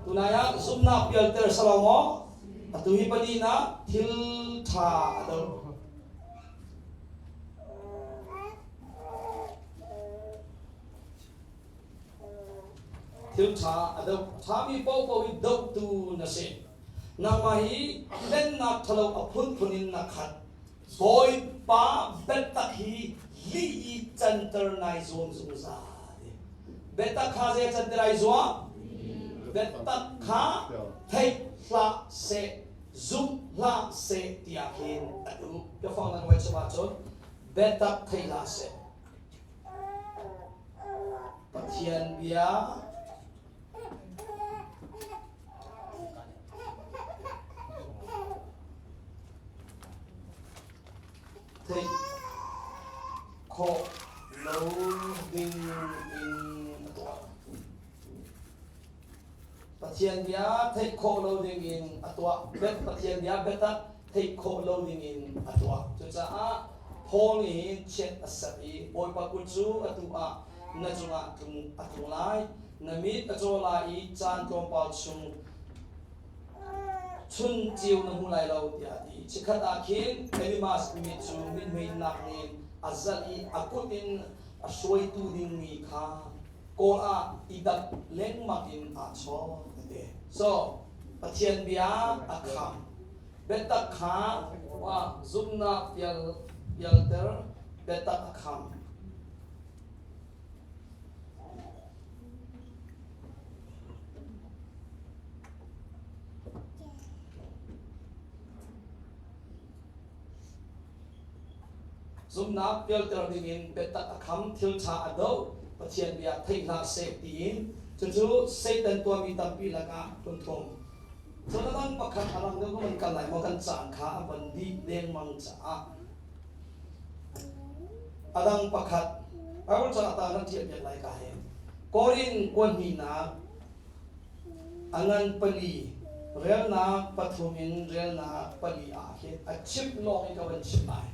tunai ah zumhnak pialter salo maw atu hi pali na thil ṭha a do Thil ṭha a doh ṭhami paohpaoh i dohtu na si. Nangmah hi hlennak ṭhalo a phunphun in na khat. Bawipa biatak hi lih i canter nai zuam zungzal. Biatak kha zei canter ai zuam? Biatak kha theih hlah seh zum hlah seh tiah khin a duh. Biafang nan ngaih chung ahcun biatak thei hlah seh. Pathian bia theih khawh lo ding in a tuah. Pathian bia theih khawh lo dingin a tuah. Pathian bia biatak theih khawh lo dingin a tuah. Cucaah Paul nih hin chiat a serh i Bawipa kut cu atu ah na cungah tlung a tlung lai. Na mit a caw lai i caan tlawmpal chung chun ceu na hmu lai lo tiah a ti. Chikkhat ah khin Elimas mit cu mithmainak nih a zalh i a kut in a hruaitu dingmi kha Kawl ah i dap lengmang in aa chawn a ti. So Pathian bia a kham. Biatak kha wa zumhnak pial pialter biatak a kham. Zumhnak pialter dingin biatak a kham, thil ṭha a doh, Pathian bia theih hlah seh tiin cucu Satan tuahmi tampi lakah phun thum. Cun a dang pakhat a rang deuh kan kal lai maw kan caan kha a van dih dengmang caah a dang pakhat Bible ca ta kan ṭial piak lai ka he Korin kuanhnihnak A ngan pali, relnak pathum in relnak pali ah hin a chimh lawng in ka van chimh lai.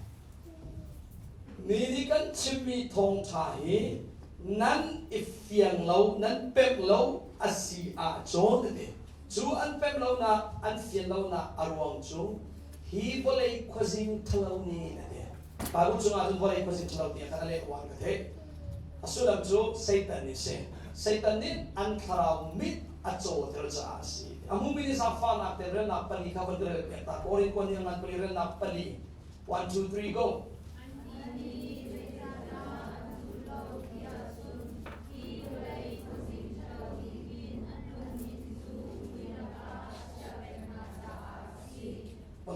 Mi nih kan chimmi thawngṭha hi nan i fiang lo, nan pemh lo a si ahcun a ti. Cu an pemh lonak, an fian lonak a ruang cu hi vawlei khuazing ṭhalo nih a ti. Bible chungah cun vawlei khuazing ṭhalo tiah khan a leh uar ka theih. A sullam cu Satan nih si. Satan nih an thlarau mit a cawter caah a si. A hmumi nih zaangfahnak te relnak pali kha van rel piak ta. Korin kuan ngan pali relnak pali. 1, 2, 3, go.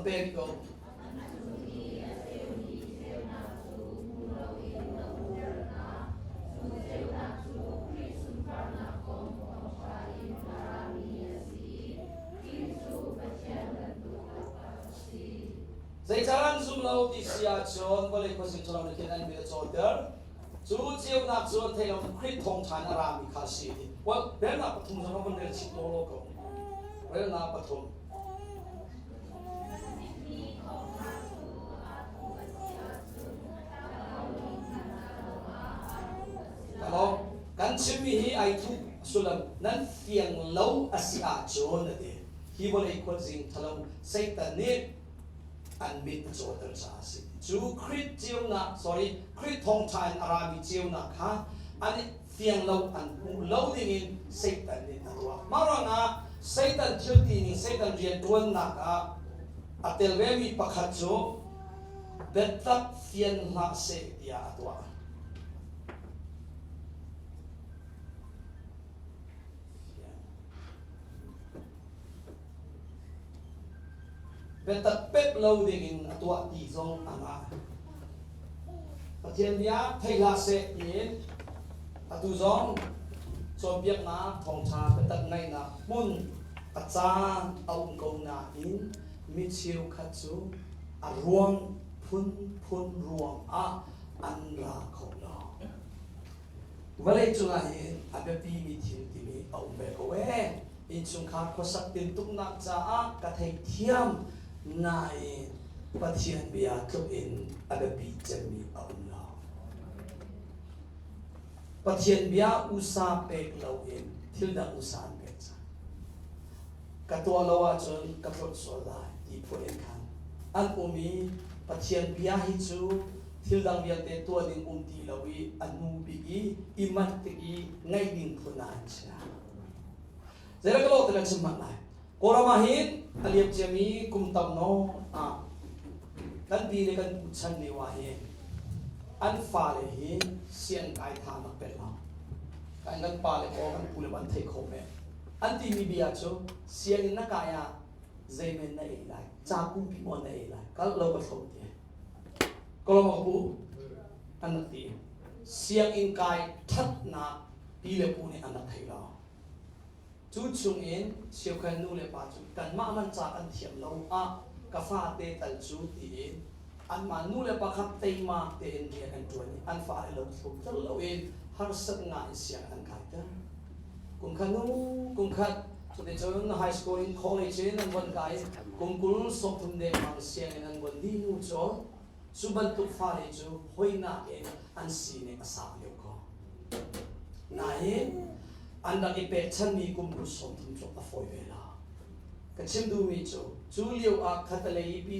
Pek ko. Zeicahdah an zum lo ti si ahcun vawlei khuazing ṭhalo nih khin an mit a cawter. Cu ceunak cu an theih lo Khrih thawngṭha in a rami kha a si ti. Well, relnak pathum zong ah van rel chih law law ko. Relnak pathum. Hello, kan chimmi hi ai thup sullam nan fiang lo a si ahcun a ti. Hi vawlei khuazing thalo Satan nih an mit a cawter caah a si. Cu Khrih ceunak, sorry, Khrih thawngṭha in a rami ceunak kha an i fiang lo, an hmuh lo dingin Satan nih a tuah. Mah ruangah Satan thil tining, Satan rianṭuannak ah a tel vemi pakhat cu biatak fian hlah seh tiah a tuah. Biatak pek lo dingin a tuah ti zong a ngah. Pathian bia thei hlah seh tiin atu zong cawnpiaknak thawngṭha biatak ngaihnak hmun a caan a um ko nain Mi cheukhat cu a ruang phunphun ruangah an ra kho lo. Vawleicung ah hin a biapimi thil timi a um ve ko ee. Innchungkhar khuasak tintuknak caah ka theithiam nain Pathian bia tluk in a biapi cemmi a um lo. Pathian bia usa pek loin thil dang usa an pek cang. Ka tuah lo ahcun ka tlolh sual lai ti phun in khan an um i Pathian bia hi cu thil dang vialte tuah ding um ti lo i a hnu bik i i manh tik i ngaih ding phun ah an chia. Zeidah ka lawh ti na chim hmanh lai. Kawlram ah hin a liam ciami kum tam nawn ah kan pi le kan pu chan lio ah hin an fale hi sianginn kai tha an rak pek lo. Kan kan pa le pawl kan pu le an theih khawh men. An timi bia cu sianginn na kai ah zeimen na ei lai, ca kumpi maw na ei lai, kal lo ka thlom ti. Kawlram ah pu an rak ti. Sianginn kai thatnak pi le pu nih an rak thei lo. Cu chungin cheukhat nu le pa cu kanmah man ca kan thiam lo ah ka fate tal cu tiin anmah nu le pa kha teimak tein rian an ṭuan i an fale lo thlum tel loin harsat ngai in siang an kaiter. Kum khat hnu kum khat cuticun high school in college in an von kai kum 20 sawmthum dengmang sianginn an von dih hnu cun cu bantuk fale cu hoinak in an sining a sang lio ko. Nain an rak i pekchanmi kum kul 30 tluk a fawi ve lo. Ka chim duhmi cu cu lio ah khatalei pi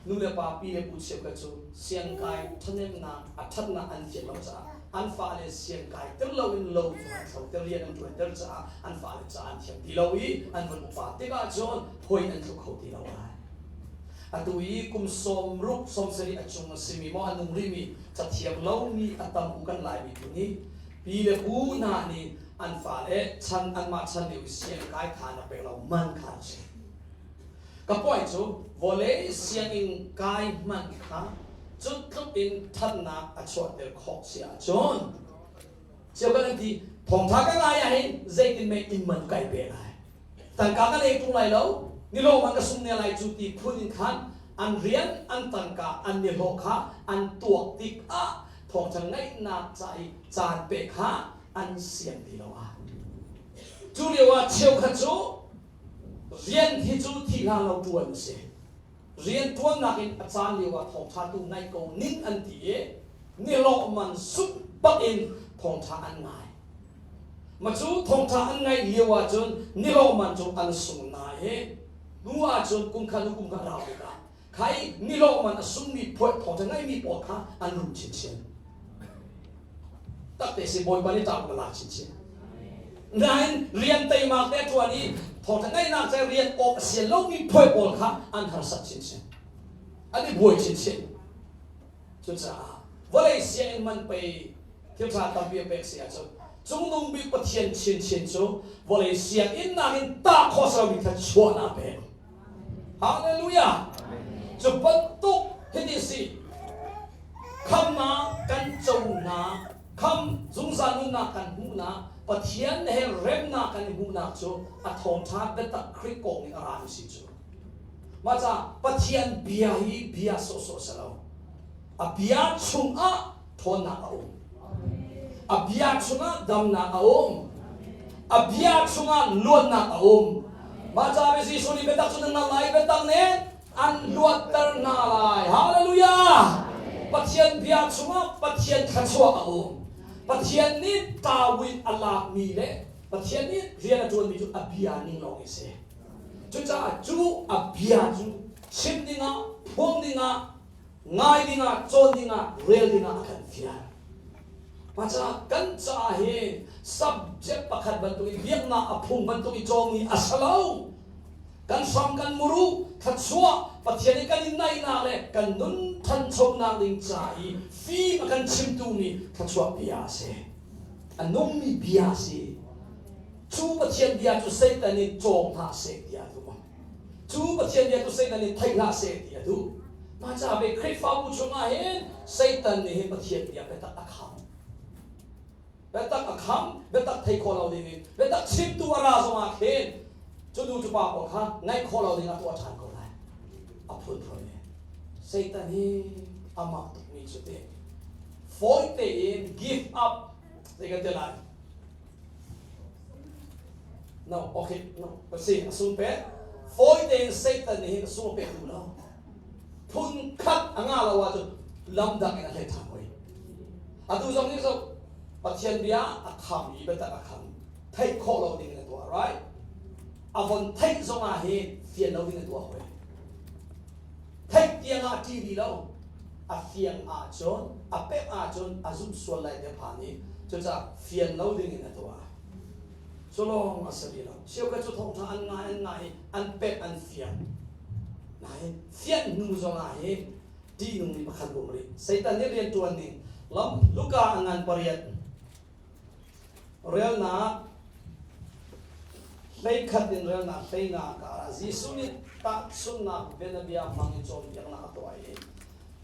nu le pa pi le pu cheukhat cu siangkai ṭhahnemnak a ṭhatnak an fian lo caah an fale siangkai tir loin lo cu an thlo ter rian an ṭuan ter caah an fale ca an thiam ti lo i an von upa tikah cun hawi an tluk kho ti lo ai. Atu i kum 60 70 a cung a simi maw a nung rihmi cathiam lomi a tam u kan Laimi tu nih pi le pu hna nih an fale chan anmah chan lio i siangkai kha na pek lo man kha a si. Ka puai cu vawlei sianginn kai hmanh kha cu tluk in thatnak a chuahter khawh si ahcun cio kan an ti thawngtha ka ngai ah hin zeitin mei inn man kai pe lai tangka ka lei tung lai lo nilawm an ka sung ne lai cu ti phun in khan an rian an tangka an nihlawh kha an tuak tikah thawngtha ngaihnak ca i caan pe kha an siang ti lo ah cu lio ah cheukhat cu rian hi cu thi hlah lo tuan a si rian tuannak in a caan lio ah thawngtha tu ngaih ko ning an ti i nihlawh man suk bak in thawngtha an ngai Ma cu thawngṭha an ngaih lio ahcun nihlawh man cu an sung nain hnu ahcun kum khat hnu kum khat rau tikah khai nihlawh man a sungmi phuah thawngṭha ngaihmi pawl kha an rum chinchin. Takte si Bawipa nih ṭah lak chinchin. Nain rian teimak te ṭuan i thawngṭha ngaihnak ca rian awk a sian lomi phuai pawl kha an harsat chinchin. An i buai chinchin. Cucaah vawlei sianginn man pei thilṭha tampi a pek si ahcun Cungnung Bik Pathian chinchin cu vawlei sianginn nakin tah khawh lomi kha chuahnak pek. Hallelujah! Cu bantuk hiti si khamnak kan conak kham zungzal nunnak kan hmuhnak Pathian he remnak kan hmuhnak cu a thawngṭha biatak Khrih kong nih a rami si cu. Mah caah Pathian bia hi bia sawhsawh si lo. A bia chungah ṭhawnnak a um. A bia chungah damnak a um. A bia chungah luatnak a um. Mah caah Jesuh nih biatak cu nan nal lai biatak nih an luatter hna lai. Hallelujah! Pathian bia chungah Pathian thluachuah a um. Pathian nih tawin a lakmi le Pathian nih rian a ṭuanmi cu a bia ning lawng i si. Cucaah cu a bia cu chim dingah, phuang dingah, ngai dingah, cawn dingah, rel dingah a kan fial. Maca kan caah hi subject pakhat bantuk in biaknak a phung bantuk i cawmi a si lo. Kan hram kan muru thluachuah Pathian i kan i naihnak le kan nun thanchonak ding ca i fim a kan chimtu mi thluachuah bia a si. A nungmi bia a si. Cu Pathian bia cu Satan nih cawng hlah seh ti a duh. Cu Pathian bia cu Satan nih thei hlah seh ti a duh. Mah caah ve Khrihfabu chungah hin Satan nih hin Pathian bia biatak a kham. Biatak a kham, biatak thei khawh lo ding in, biatak chimtu a ra zongah khin cu nu cu pa pawl kha ngaih khawh lo ding a tuah ṭhan ko lai. A phunphun he. Satan hi amah tukmi cu te. Fawi tein give up zei kan ti lai? No, okay, no, si, a sung pek. Fawi tein Satan nih hin a sung a pek duh lo. Phun khat a ngah lo ahcun lam dang in a hlei ṭhan hoi. Atu zong nih zoh, Pathian bia a kham i biatak a kham. Theih khawh lo ding in a tuah, right? A von theih zong ah hin fian lo ding a tuah hoi. Theih tiang ah ṭih rih lo. A fiang ahcun, a pek ahcun a zumh sual lai ti a phan i cucaah fian lo ding in a tuah. Cu lawng a si rih lo. Cheukhat cu thawngṭha an ngai an ngai i an pek an fiang. Nain fianh hnu zong ah hin ṭihnungmi pakhat um rih. Satan nih rian ṭuan ning lam Luka a ngan pariat relnak 11 in relnak 15 karah Jesuh nih tahchunhnak bianabia hmang in cawnpiaknak a tuah i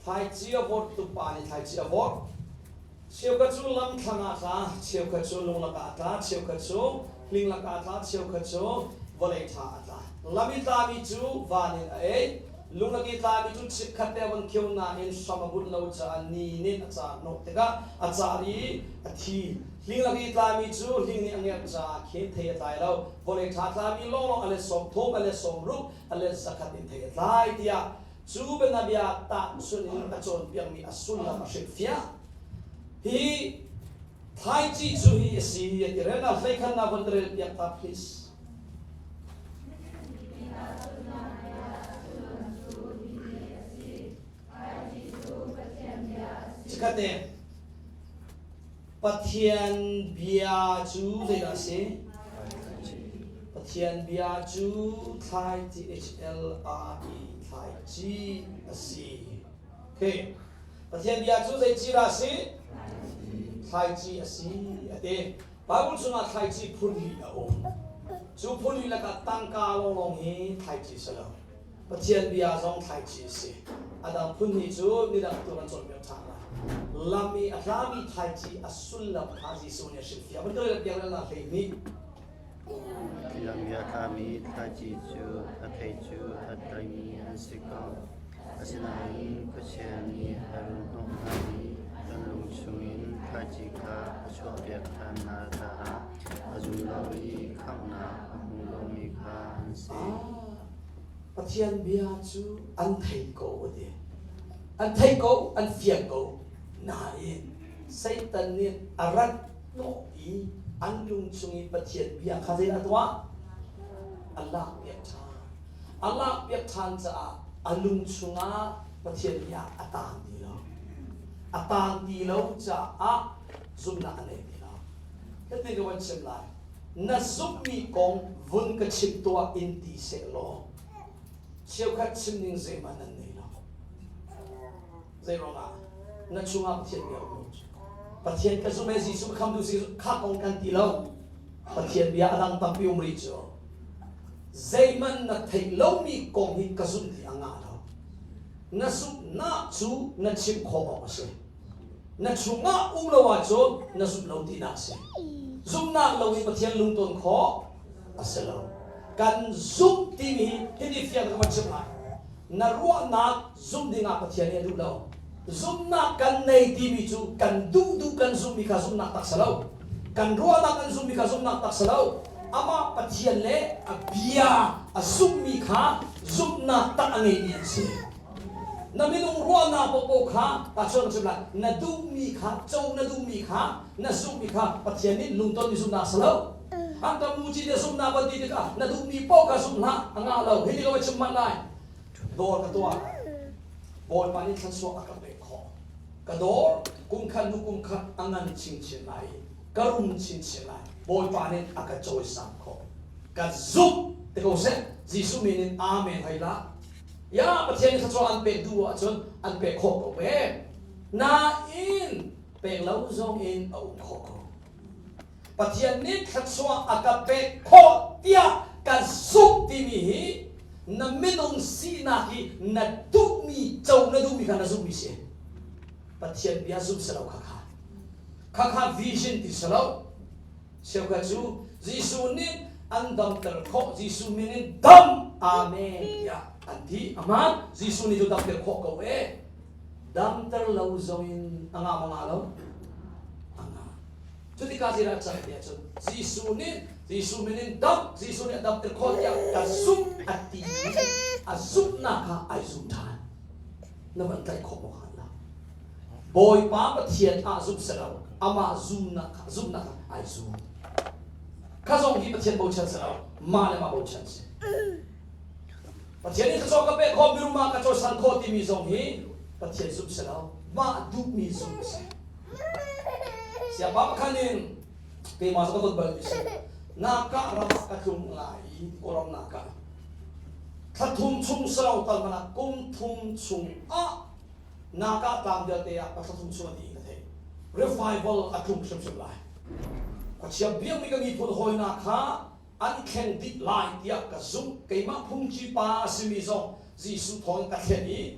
thlaici a vorhtu pa nih thlaici a vorh. Cheukhat cu lamthlang ah tla, cheukhat cu lunglak ah a tla, cheukhat cu hling lakah a tla, cheukhat cu vawlei ṭha ah a tla. Lam i tlami cu van in a ei, lunglak i tlami cu chikkhat te a von khio nain hram a bunh lo caah ni nih a car hnawh tikah a car i a thi. Hling lak i tlami cu hling nih a ngerh caah khin thei a tlai lo. Vawlei ṭha tlami lawnglawng a let 30, a let 60, a let 100 in thei a tlai tiah cu bianabia tahchunh in a cawnpiakmi a sullam a hrilhfiah. Hi thlaici cu hi a si a ti. Relnak hleikhatnak von rel piak ta please. Chikkhat te Pathian bia cu zeidah a si? Pathian bia cu thlaici H-L-A-I thlaici a si. Okay. Pathian bia cu zei ci dah a si? Thlaici a si a ti. Bible chungah thlaici phun li a um. Cu phun li lakah tangka lawnglawng hi thlaici si lo. Pathian bia zong thlaici a si. A dang phun hnih cu midang tu kan cawnpiak ṭhan lai. Lam i a tlami thlaici a sullam kha Jesuh nih a hrilhfiah. Van ka biak relnak 12. Lam i a tlami thlaici cu a thei cu a tlaimi an si ko. Asinain khuachia nih a run hnawh hna i an lung chungin thlaici kha a chuahpiak ṭhan hna caah a zum lo i khamhnak a hmu lomi kha an si. Pathian bia cu an thei ko a ti. An thei ko, an fiang ko. Nain Satan nih a rat hnawh i an lung chung i Pathian bia kha zei a tuah? A lakpiak ṭhan. A lakpiak ṭhan caah a lung chungah Pathian bia a taang ti lo. A taang ti lo caah zumhnak a nei ti lo. Hitin ka van chim lai. Na zumhmi kong vun ka chim tuah in ti sehlaw cheukhat chim ning zeihmanh nan nei lo. Zei ruangah? Na chungah Pathian bia um. Pathian ka zum e Jesuh ka khamtu si kha kong kan ti lo. Pathian bia a dang tampi um rih cu. Zeihmanh na theih lomi kong hi ka zumh ti a ngah lo. Na zumhnak cu na chim khawh awk a si. Na chungah um lo ahcun na zumh lo tinak a si. Zumhnak lo in Pathian lungton khawh a si lo. Kan zumh timi hi hiti fiang ka van chim lai. Na ruahnak zumh dingah Pathian nih a duh lo. Zumhnak kan nei timi cu kan duh duh kan zumhmi kha zumhnak tak si lo. Kan ruahnak kan zumhmi kha zumhnak tak si lo. Amah Pathian le a bia a zumhmi kha zumhnak tak a ngeimi an si. Na minung ruahnak paohpaoh kha tahchuan ka chim lai na duhmi kha co na duhmi kha na zumhmi kha Pathian nih lungton mi zumhnak a si lo. An ka muci te zumhnak van ti tikah na duhmi paoh kha zumh hlah a ngah lo hi ti ka va chim manh lai. Dawr ka tuah. Bawipa nih thluachuah a ka pek khawh. Ka dawr kum khat hnu kum khat a ngan chinchin lai i ka rum chinchin lai. Bawipa nih a ka cawisang khawh. Ka zumh ti ko seh. Jesuh min in amen hoi hlah. Ya Pathian nih thluachuah an pek duh ahcun an pek khawh ko ve. Nain pek lo zong in a um khawh ko. Pathian nih thluachuah a ka pek khawh tiah ka zumh timi hi na minung sinak hi na duhmi co na duhmi kha na zumhmi si. Pathian bia zumh si lo khakha. Khakha vision ti si lo. Cheukhat cu Jesuh nih an damter khawh, Jesuh min in dam. Amen tiah an ti. Aman Jesuh nih cu damter khawh ko e. Damter lo zong in a ngah maw ngah lo? A ngah. Cutikah zeidah a cang tiah cun Jesuh nih Jesuh min in dam Jesuh nih a damter khawh tiah ka zumh a ti i a zumhnak kha ai zum ṭhan. Na van tlaih khawh maw kha la? Bawipa Pathian ah zumh si lo, amah zumnak kha zumhnak kha ai zum. Kha zong hi Pathian bochan si lo, mah le mah bochan si. Pathian nih thluachuah ka pek khawh, mirum ah ka cawisan khawh timi zong hi Pathian zumh si lo, mah duhmi zumh si. Siapa pakhat in keimah cu ka dawt bal mi si. Naka ram ah ka tlung lai i Kawlram naka. Thla thum chung sarau tal hmanh ah kum thum chung ah naka tlang vialte ah ka thla thum chung a ti ka theih. Revival a tlung hrimhrim lai. Khuachia biakmi ka miphun hawinak kha an thleng dih lai tiah ka zumh. Keimah phungci pa a simi zong Jesuh thawng ka thlen i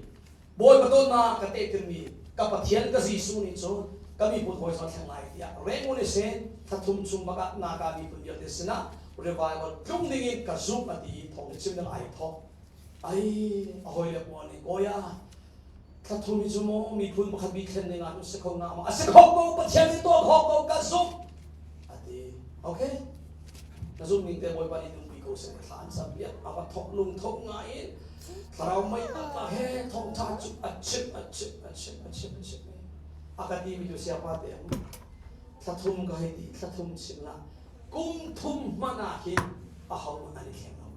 Bawipa dawtnak ka tehtermi ka Pathian ka Jesuh nih cun ka miphun hawi zong a thleng lai tiah Raymond nih sin thla thum chung bak ah Naga miphun vialte sinah revival tlung dingin ka zumh a ti i thawng i chim ding ai thawk. Ai a hawile pawl nih Kawia thla thum hi cu maw miphun pakhat bi thlen ding ah si kho nga maw a si kho ko Pathian nih tuah kho ko ka zumh a ti. Okay na zumh ning te Bawipa nih nungpi ko seh thla an cam piak a va thawk lung thawk ngai in Thlarau mei taktak he thawngṭha cu a chimh, a chimh, a chimh, a chimh, a chimh. A ka timi cu siangpa te thla thum ka hei ti, thla thum chim la, kum thum hmanh ah hin aho an i thleng lo.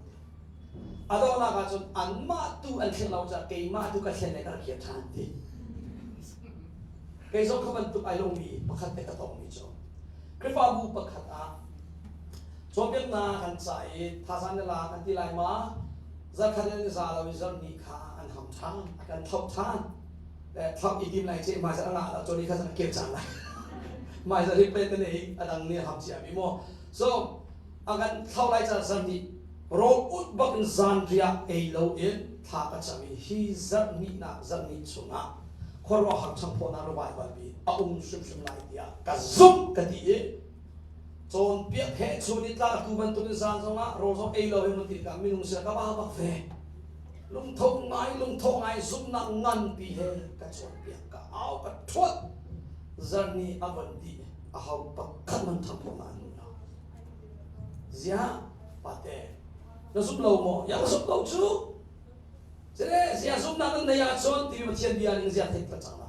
A donghnak ah cun anmah tu an thleng lo caah keimah tu ka thlen le ka rak kir ṭhan ti. Kei zong kha bantuk ai lomi pakhat te ka tongmi cu Khrihfabu pakhat ah cawnpiaknak kan ca i thazaang na la kan ti lai ma? Zarkhat in za lo i zarhni kha an ham ṭhan, a kan thlauh ṭhan. Thlauh i tim lai ce hmai zarh a ngah lo, cun kha zan a kir cang lai. Hmai zarh hi pet ne i a dang nih a ham cia mi maw. So a kan thlauh lai caan zarhni rawl ut bak in zanriah ei lo in thla ka cam i hi zarhnih nak zarhni chungah khuaruahhar changphawhnak revival bi a um hrimhrim lai tiah ka zumh ka ti i Cawnpiak he chun i tlaktu bantukin zan zongah rawl zong ei lo he mun ti tikah minung sin ka ba bak ve. Lungtho ngai lungtho ngai zumhnak nganpi he ka cawnpiak ka au ka ṭhuat. Zarhni a von dih a ho pakhat man tham ko na nu lo. Ziah pate na zum lo maw? Ya ka zum ko cu. Cile zia zumhnak nan nei ahcun timi Pathian bia ning zia theih tak cang la.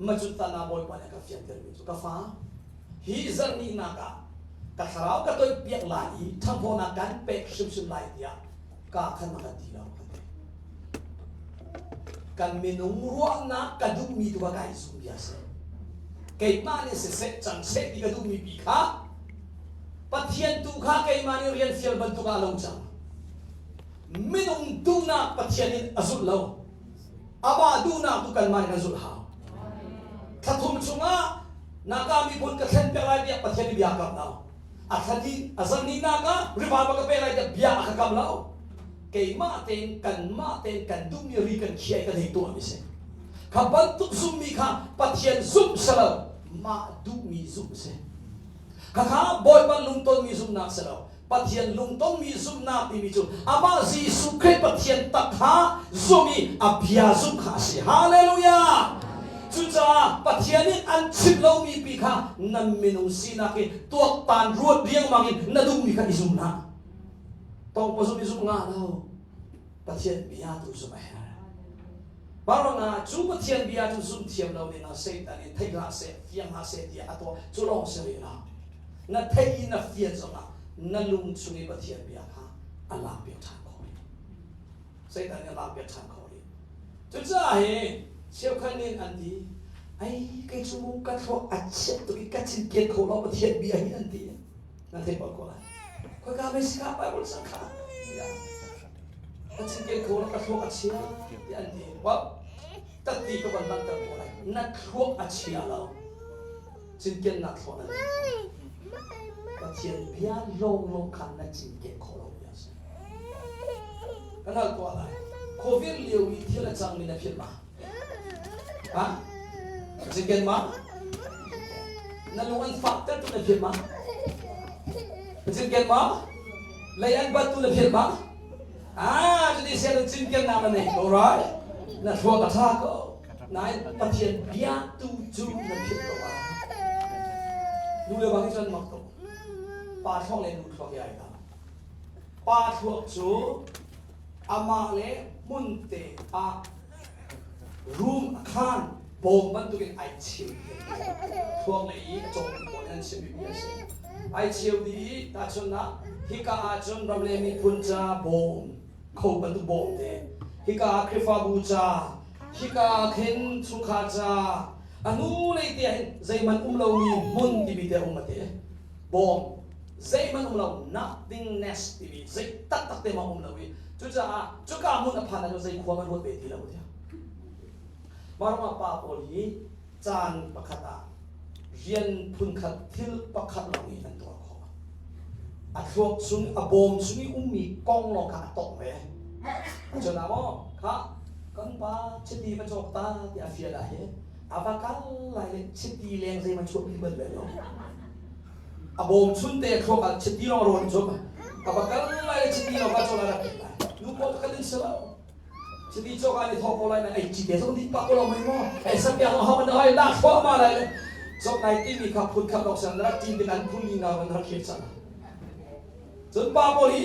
Ma cu tan ah Bawipa nih a ka fianter mi cu ka fa hi zarhnih ah ka thlarau ka toih piak lai i ṭhanghawnak kan pek hrimhrim lai tiah ka khan a kan ti lo kan ti. Kan minung ruahnak ka duhmi tu kha kai zum bia si. Keimah nih siseh cang seh ti ka duhmi pi kha Pathian tu kha keimah nih rian fial bantuk ah lo cang. Minung duhnak Pathian in a zulh lo. Amah duhnak tu kanmah nih kan zulh hau. Thla thum chungah naka miphun ka thlen piak lai tiah Pathian nih bia a kam lo. A thla ni a zarh nihnak ah rival ka pe lai tiah bia a ka kam lo. Keimah tein kanmah tein kan duhmi ri kan khiah i kan hei tuahmi si. Kha bantuk zummi kha Pathian zumh si lo, mah duhmi zumh si. Khakha Bawipa lungtonmi zumhnak si lo. Pathian lungtonmi zumhnak timi cu amah Jesuh Khrih Pathian tak kha zum i a bia zumh kha a si. Hallelujah! Cucaah Pathian nih an chimh lomi pi kha nan minung sinak in tuaktan ruat riangmang in na duhmi kha i zum hlah. Tong pa zum i zum ngah lo. Pathian bia tu zumh a herh. Baranga cu Pathian bia cu zum thiam lo ding ah Satan in thei hlah seh, fiang hlah seh tiah a tuah cu lawng si rih lo. Na theih i na fian zongah na lung chung i Pathian bia kha a lakpiak ṭhan khawh rih. Satan nih a lakpiak ṭhan khawh rih. Cucaah hi cheukhat nih an ti, ai kei cu mu ka thluak a chiat tuk i ka cinken kho lo Pathian bia hi an ti. Na theih bal ko lai. Khoika mei si kha Bible sang kha. Ka cinken kho lo ka thluak a chia ti an ti. Well, tatti ka van langhter ko lai. Na thluak a chia lo. Cinkennak thluak na ngei. Pathian bia lawnglawng khan na cinken khawh lo bia si. Kan hal tuah lai. Covid lio i thil a cangmi na philh ma? Ha? Cinken ma? Na lung an fak ter tu na philh ma? Cinken ma? Lei an bat tu na philh ma? Ah, cuti sian na cinkennak na nei ko rai. Na thluak a ṭha ko. Nain Pathian bia tu cu na philh ko ah. Nu le va hi cun mak tuk. Pa thluak le nu thluak hi ai dang. Pa thluak cu amah le hmunte ah room a khaan bawm bantukin ai cheu thluak lei i a cawngmi pawl an chimmi bia a si. Ai cheu dih i tahchunhnak hika ahcun ram le miphun ca bawm kho bantuk bawm te hika ah Khrihfabu ca hika ah khin chungkhar ca a hnu lei te ah hin zeihmanh um lomi hmun timi te a um a ti bawm zeihmanh um lo nothingness timi zei taktak te ma um lo i cucaah cuka hmun a phan ahcun zei khua man ruat ve ti lo tiah mah ruangah pa pawl hi caan pakhat ah rian phunkhat thil pakhat lawng in an tuah khawh a thluak chung a bawm chung i ummi kong lawng kha a tawk ve cun ah maw kha kan pa chiti va cawk ta tiah a fial ah hi a va kal lai le chiti leng zei ma chuah pi bal ve lo a bawm chun te thluak ah chiti lawng rawn cu a va kal lai le chiti lawng ka cawk lai nu pawl kan in si lo chiti cawk ah ni thawk ko lai na ei chi te zong dit pa ko lo mai maw ei sapiak lo haman hoi lak thluah ma lai le cawk nai timi kha phun khat lawng san rak tin tik an phun li nga ran rak khel cang cun pa pawl hi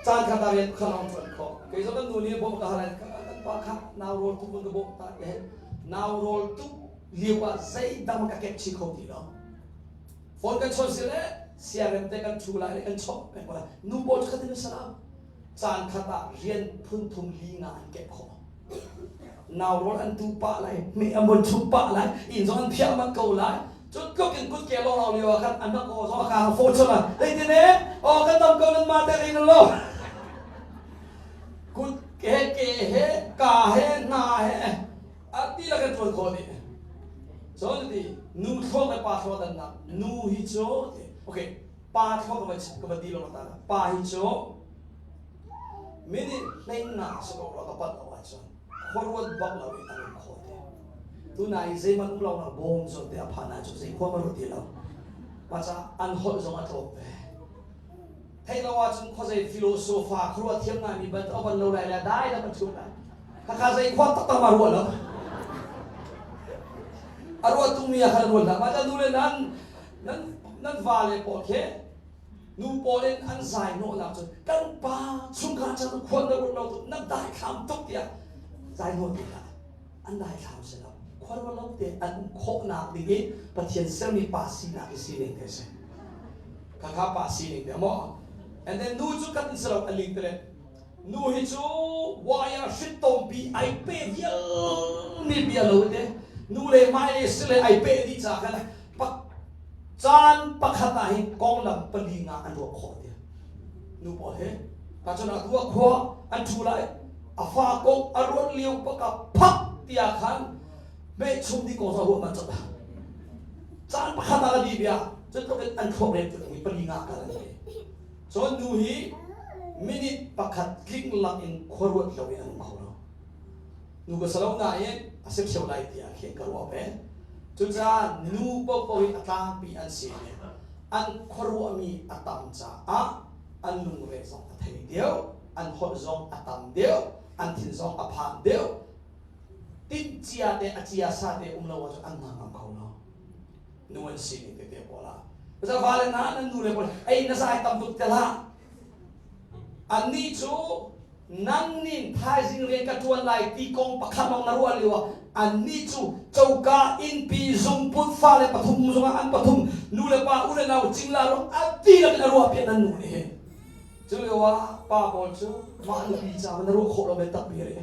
caan khat ah rian kha lawng tuan khawh kei zong kan nu nih bawm ka hal kan pa kha nau rawl tuk ka bawm ta te nau rawl tuk lio ah zeidang ka kep chi kho ti lo phone kan chon si le siarem te kan thu lai le kan chawk peng ko lai nu pawl khat in salam caan khat ah rian phun thum li nga an kep khawh nau rawl an tu pah lai me amon chum pah lai inn zong an phiah mat ko lai cun tluk in kut ke lo lo lio ah khan an ko zong ka phone chama dei te ne o kan dam ko nan ma te rin lo kut ke ke he ka he na he a ti la kan tuan khawh dih so ti nu thluak le pa thluak dan nak nu hi cu okay pa thluak ka va ka va ti lo ta pa hi cu minute hleng na se ko lo ka pat lo ahcun khuaruat bak lo in an um khawh te tunai zeiman um lo na bawm zon te a phan ah cu zei khua ma ruat ti lo maca an holh zong a tlawm ve theih lo ahcun khuazei philosopher khuaruah thiam ngaimi ban a van lo lai le dai da ban chum lai Khakha zei khua taktak ma ruah lo. A ruah tungmi ah khan ruat hlah. Mah nu le nan nan nan va le pawl khi nu pawl in an zai hnawhnak cun kan pa chungkhar chan khua na ruat lo tuk nan dai thlam tuk tiah zai hnawh ti hlah. An dai thlam si lo. Khua ruat lo te an um khawhnak ding i Pathian sermi pa sinak hi sining te si. Khakha pa sining te maw? And then nu cu kan si lo a ling te le Nu hi cu wire hrittompi ai pe vialmi bia lo te nu le mai le si le ai pe dih ca khan pak caan pakhat ah hin konglam pali nga an ruah khawh ti nu pawl he ka cun a tu khua an thu lai a fa kong a ruat lio paka phak tia khan me chung di kong sa ruah man chap caan pakhat ah di bia cun tluk in an thluak rem tu pali nga ka an Cun nu hi minute pakhat tling lak in khuaruat lo in an um kho lo. Nu ka salo nain a si ṭheo lai tiah khin ka ruah ve. Cucaah nu paohpaoh hi a tlangpi an si i an khuaruahmi a tam caah an lungre zong a thei deuh, an holh zong a tam deuh, an thin zong a phan deuh. Timhcia te a cia sa te um lo ahcun an hna ngam kho lo. Nu an sining tete pawl ah za vale hna nan nu le pawl ei na zai tam tuk te hlah annih cu nang nin thaizing rian ka ṭuan lai ti kong pakhat lawng na ruah lio ah annih cu coka innpi zungput fale pathum zongah an pathum nu le pa u le nau cingla ruang a dihlak in a ruah piak nan nu nih hin cu lio ah pa pawl cu mah nupi ca na ruah khawh lo men tak bi re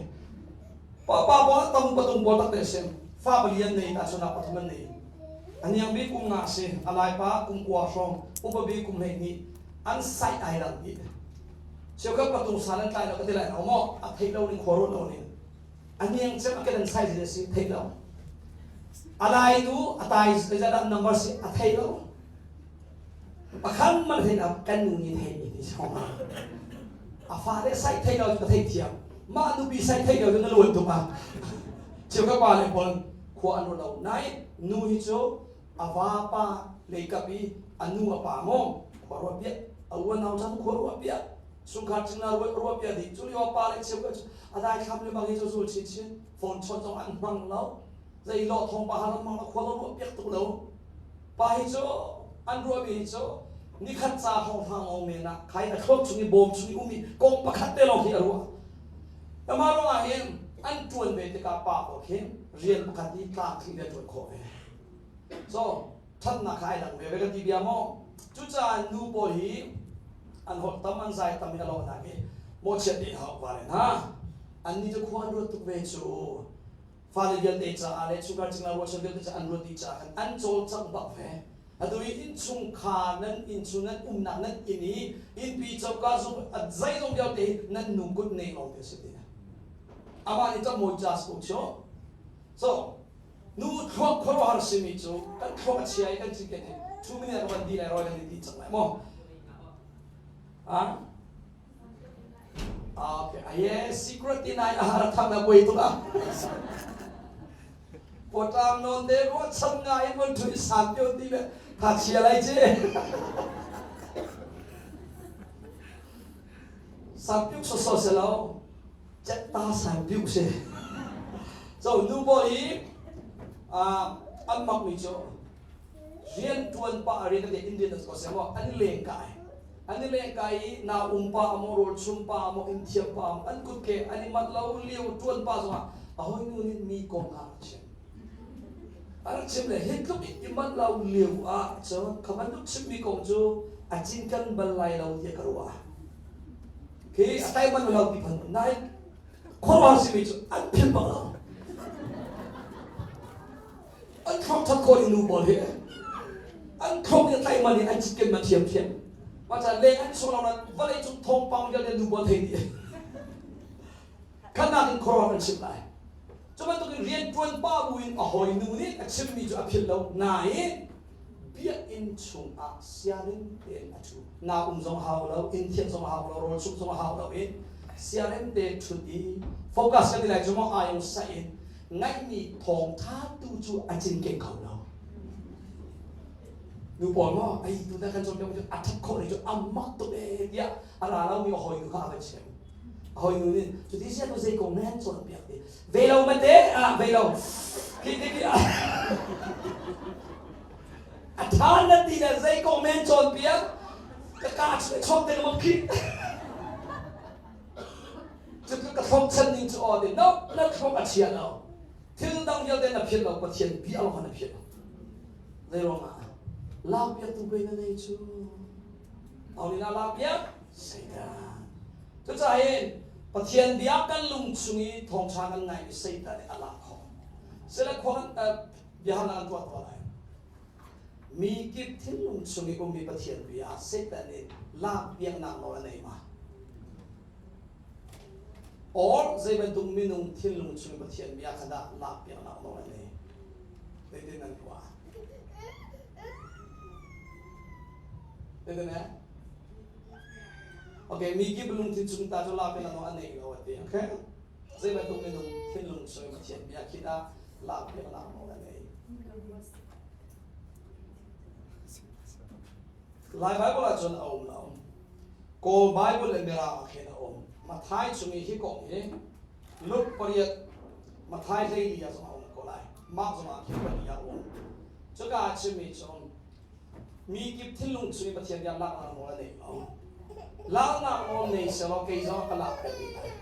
pa pa pawl tam patung pawl tak te sim fa pali an nei ta chuna pathum an nei Aniang bik kum nga si, a laipa kum kua hrawng, upa bik kum 12 an sai ai lang dih. Cheukhat patung san an tlai lo ka ti lai lo maw? A theih lo ning khua ruat lo ning. Aniang cem a kedan size si theih lo. A lai tu a tai zeizat number si a thei lo. Pakhan man thei lo kan nu nih thei mi ti song. A fa le sai thei lo ka thei thiam. Mah nupi sai thei lo na luan tuk ah. Cheukhat pa le pawl khua an ruat lo nain nu hi cu a vapa leikap i a nu a pa maw khua ruat piak a uanau cang khua ruat piak. Chungkhar cingla ruah bia dih. Cu lio pa le cheu cu a dai thlam le bang hi cu zul chin chin. Phone chawnh zong an hmang lo. Zei lo thong pa han hmang lo khua lo ruah piak tuk lo. Pa hi cu an ruah mi hi cu nikhat ca hong hlang ong men ah khai a thluak chung i bawm chung i um i kong pakhat te lawng hi a ruah. Amah ruangah hin an ṭuan ve tikah pa pawl khi rian pakhat hi tlang thli le ṭuan khawh ve. So ṭhatnak kha ai dang ve ve kan ti bia maw? Cucaah nu pawl hi an holh tam an zai tam in a lawhnak hi mawhchiat dih hau va len ha. Annih cu khua an ruat tuk ve cu. Fale vialte caah le chungkhar cingla ruahchan vialte caah an ruat dih caah khan an cawlcangh bak ve. Atu i innchungkhar nan innchung nan umnak nan inn i innpi coka zung zeizong vialte hi nan nu kut ne lawng te si ti. Amah nih camawi ca si ko cio. So nu thluak khuaruahhar simi cu kan thluak a chia i kan cinken i 2 minute kan van di lai roi kan i ti cang lai maw? Ah? Okay. Aye, secret ti nai a har thang na poi tuk ah. Pawtlang nawn te ruahchan ngai in von ṭhu i san pio ti le tha chia lai ci. San piuk so so se lo. Cet ta san piuk se. So nu pawl hi an mak mi cu rian ṭuan pah rian te Indian an ko se maw an i leng kai. An i leng kai i na um pa maw rawl chum pa maw inn thiam pa maw an kut ke an i mat lo lio ṭuan pa zongah a hoi nu nih mi kong a rak chim. A rak chim le hi tluk in i manh lo lio ah cun kha bantuk chimmi kong cu a cinken bal lai lo tiah ka ruah. Khi a tai manh lo ti phan nain khuaruahhar simi cu an philh bak lo. An thluak that khawh i nu pawl hi an thluak nih a tlaih man i an cinken man thiamthiam. Mah caan leng an chuak lo nain vawlei cung thawngpang vialte nu pawl thei dih. Khanak in khuaruahhar an chimh lai. Cu bantukin rianṭuan pa bu in a hawi nu nih a chimmi cu a philh lo. Nain biakinn chungah siarin tein a ṭhu. Na um zong a hau lo, inn thianh zong a hau lo, rawl chumh zong a hau lo i siarin te ṭhut i focus kan ti lai cu maw ayong saih in ngaihmi thawngṭha tu cu a cinken kho lo. Nu pawl maw ai tu na kan cawnpiak cu a ṭhat khawh ni cu a mak tuk ee tiah a ra lomi a hawi nu kha a van chimh. A hawi nu nih cuti sia tu zei kong na han cawnpiak ti ve lo mate ah ve lo khi khi khi a ṭha na ti le zei kong men cawnpiak ka ka chawk te ka khi cu ka thlong chan ning cu aw ti no na thlong a chia lo thil dang vialte na philh lo Pathian bia lawng na philh lo zei ruangah lak piak tu pe na nei cu Aulina lak piak Satan cucaah hin Pathian bia kan lung chung i thawngṭha kan ngaimi Satan nih a lak khawh sile khua kan biahalnak an tuah tuah lai mi kip thinlung chung i ummi Pathian bia Satan nih lak piaknak nawl a nei ma or zei bantuk minung thinlung chung i Pathian bia kha dah lak piaknak nawl a nei zeitin nan ruah zeitin eh Okay, mi kip lungthin chung ta cu lak in an nei lo a ti. Okay? Zei bantuk minung thinlung chung Pathian bia khi dah lak piak nak nawl a nei. Lai Bible ah cun a um lo. Kawl Bible le Mirang ah khin a um. Matthai chung i hi kong hi Luke pariat Matthai 14 ah zong a um ko lai. Mark zong ah khin pali ah a um. Cuka ah chimmi cu Mi kip thinlung chung i Pathian bia laknak nawl a nei lo. Laknak nawl nei selaw kei zong ka lak peng rih lai.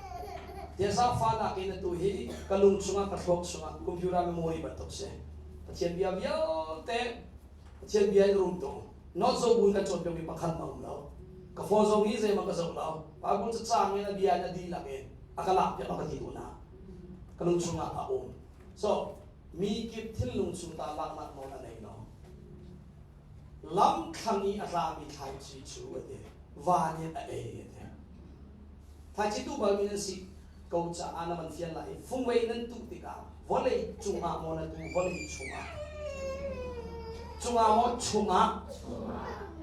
Tiah zaangfahnak in atu hi ka lung chungah ka thluak chungah computer memory bantuk si. Pathian bia vialte Pathian bia in rum tung. Not zo bu in kan cawnpiakmi pakhat a um lo. Ka phone zong hi zeihmanh ka zoh lo. Bible cacang in a bia in a dihlak in a ka lakpiak a ka ti duhnak. Ka lung chungah a um. So, Mi kip thinlung chung ta laknak nawl a nei lo. Lam thlang i a tlami thlaici cu a ti. Van in a ei a ti. Thlaici tu bal mi nan si ko caah na van fian lai i fungvei nan tuh tikah vawlei cungah maw na tu vawlei chungah cungah maw chungah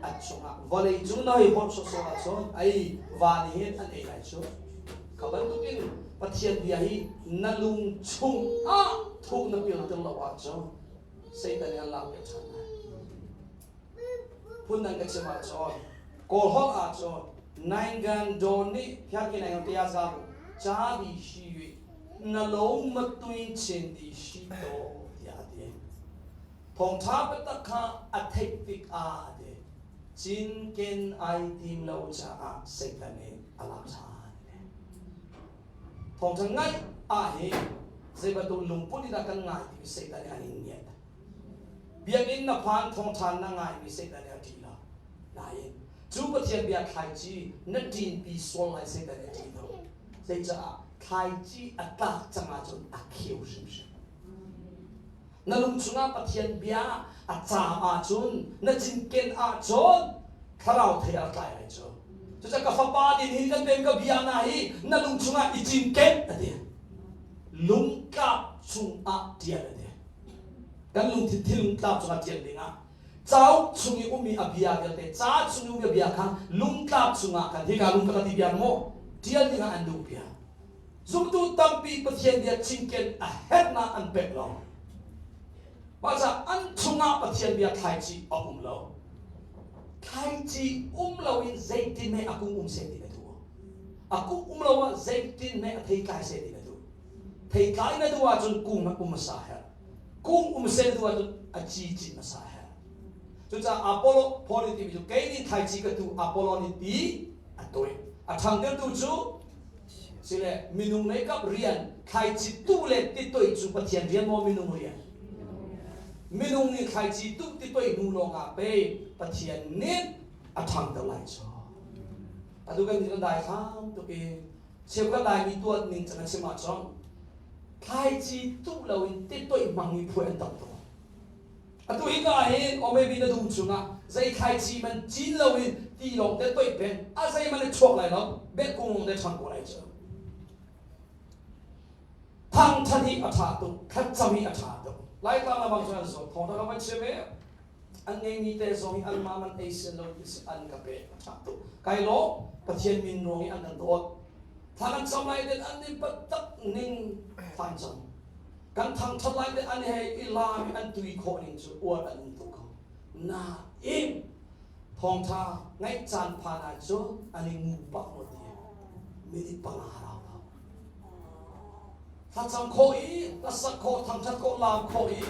a chungah vawlei cung na hei hawt sawsawh ahcun ei van hin an ei lai cu Kha bantukin Pathian bia hi na lung chungah thuk na pilter lo ahcun Satan nih an lakpiak ṭhan lai. Phundang ka chim ahcun Kawl holh ahcun Naingan daw nih phiarki naingan te a za ca di shi yu na lo ma tuin chin di shi to tiah a ti. Thawngṭha biatak kha a theih tik ah a ti. Cinken ai tim lo caah Satan nih a lak ṭhan. Thawngṭha ngaih ah hi zei bantuk lungput in dah kan ngai timi Satan nih an in ngiat. Biakinn na phan thawngṭha na ngaimi Satan nih a ṭih lo. Nain cu Pathian bia thlaici na ṭinpi sual lai Satan nih a ṭih lo. Zeicah thlaici a tlak cang ahcun a kheu hrimhrim. Na lung chungah Pathian bia a caam ahcun na cinken ahcun thlarau thei a tlai lai cu. Cucaah ka fapa din hi kan pem ka bia na hi na lung chungah i cinken a ti. Lungtlap chungah ṭial a ti. Kan lungthin thil lungtlap chungah ṭial dingah cauk chung i ummi a bia vialte ca chung i ummi a bia kha lungtlap chungah khan hika lung ka ti bia maw ṭial dingah an duh bia. Zumtu tampi Pathian bia cinken a herhnak an pek lo. Mah caah an chungah Pathian bia thlaici a um lo. Thlaici um loin zeitin meh a kung um seh ti na duh. A kung um lo ah zeitin meh a theitlai seh ti na duh. Theitlai na duh ahcun kung um hmasa herh. Kung um seh na duh ahcun a ci cin hmasa herh. Cucaah Apollo Paul nih timi cu kei nih thlaici ka tuh Apollo nih ti a toih. A ṭhangtertu cu Sile minung lei kap rian thlaici tuh le titoi cu Pathian rian maw minung rian? Minung nih thlaici tuh titoi hnu lawngah pei Pathian nih a ṭhangter lai cu. Atu kan kan dai hram tuk i cheukhat Laimi tuah ning cang a chim ahcun thlaici tuh loin titoi hmangmi phuai an tam tuk. Atu hi ka hin or maybe na dum chungah zei thlaici man cin loin ti lawng te toih peng a zei man chuak lai lo bet kung lawng te ṭhang ko lai cu. Thangṭhat hi a ṭha tuk, thlacam hi a ṭha tuk. Laitlang la bang cun an zawt thawng ṭha kan chim i an ngeimi te zong hi an mah man ei sian lo ti si an ka pek a ṭha tuk. Kai lawm Pathian min ruang i an kan dawt. Thla kan cam lai den an nin patak ning thlan cam. Kan thangṭhat lai te an hei i laam i an tui khawh ning cu uar an um tuk ko. Nain thawngṭha ngaih caan phan ahcun an i ngu pah maw ti minute panga rau lo. Thlacam khawh i hlasak khawh, thangṭhat khawh, laam khawh i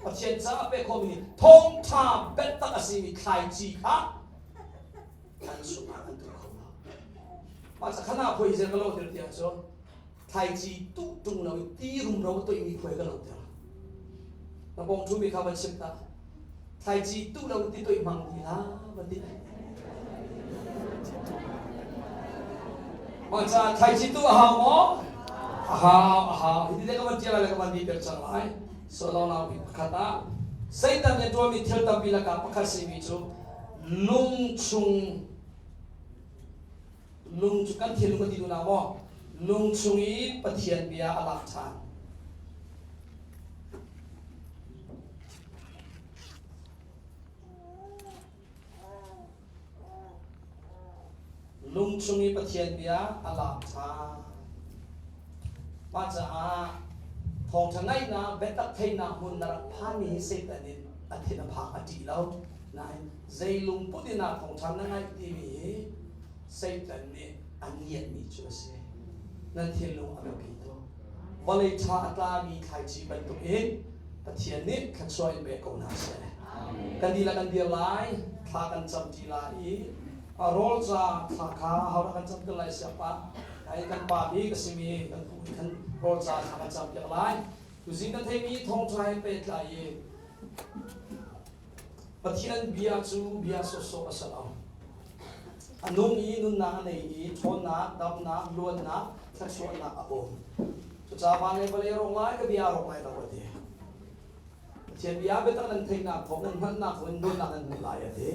Pathian caah pek khawhmi thawngṭha biatak a simi thlaici kha an chungah an tuah kho lo. Mah ca khan ah phui zel ka lo tir tiah cun thlaici tuh ṭung lo i ti rumro a toihmi khuai ka lohter. Na pawng ṭhumi kha van chim ta. Thlaici tuh lo in ti toih hmang ti hlah van ti. Mah caah thlaici tuh a hau maw? A hau, a hau. Hi ti te ka van ṭial lai le ka van ti cang lai. So lo lau bik pakhat ah Satan nih a tuahmi thil tampi lakah pakhat simi cu lung chung Lung cu kan thinlung kan ti duh maw? Lung chung i Pathian bia a lak ṭhan. Lung chung i Pathian bia a lak ṭhan. Mah caah thawngṭha ngaihnak, biatak theihnak hmun na rak phanmi hi Satan in a thin a phak a ṭih lo. Nain zei lungput in ah thawngṭha na ngaih timi hi Satan nih a ngiatmi cu a si. Nan thinlung a biapi tuk. Vawlei ṭha a tlami thlaici bantukin Pathian nih thluachuah in pek ko hna seh. Kan dihlak kan dir lai, thla kan cam ṭi lai i a rawl ca thla kha hodah kan cam lai siapa ai kan pa bik a simi kan pu nih khan rawl ca thla kan cam piak lai. Tuzing kan theimi thawngṭha he pehtlai i Pathian bia cu bia sawhsawh a si lo. A nung i nunnak a nei i ṭhawnnak, damnak, luatnak, thluachuahnak a um. Cucaah van le vawlei a rawk lai, ka bia a rawk lai lo a ti. Pathian bia biatak nan theihnak thawng, nan hngalhnak thawng in luatnak nan hmuh lai a ti.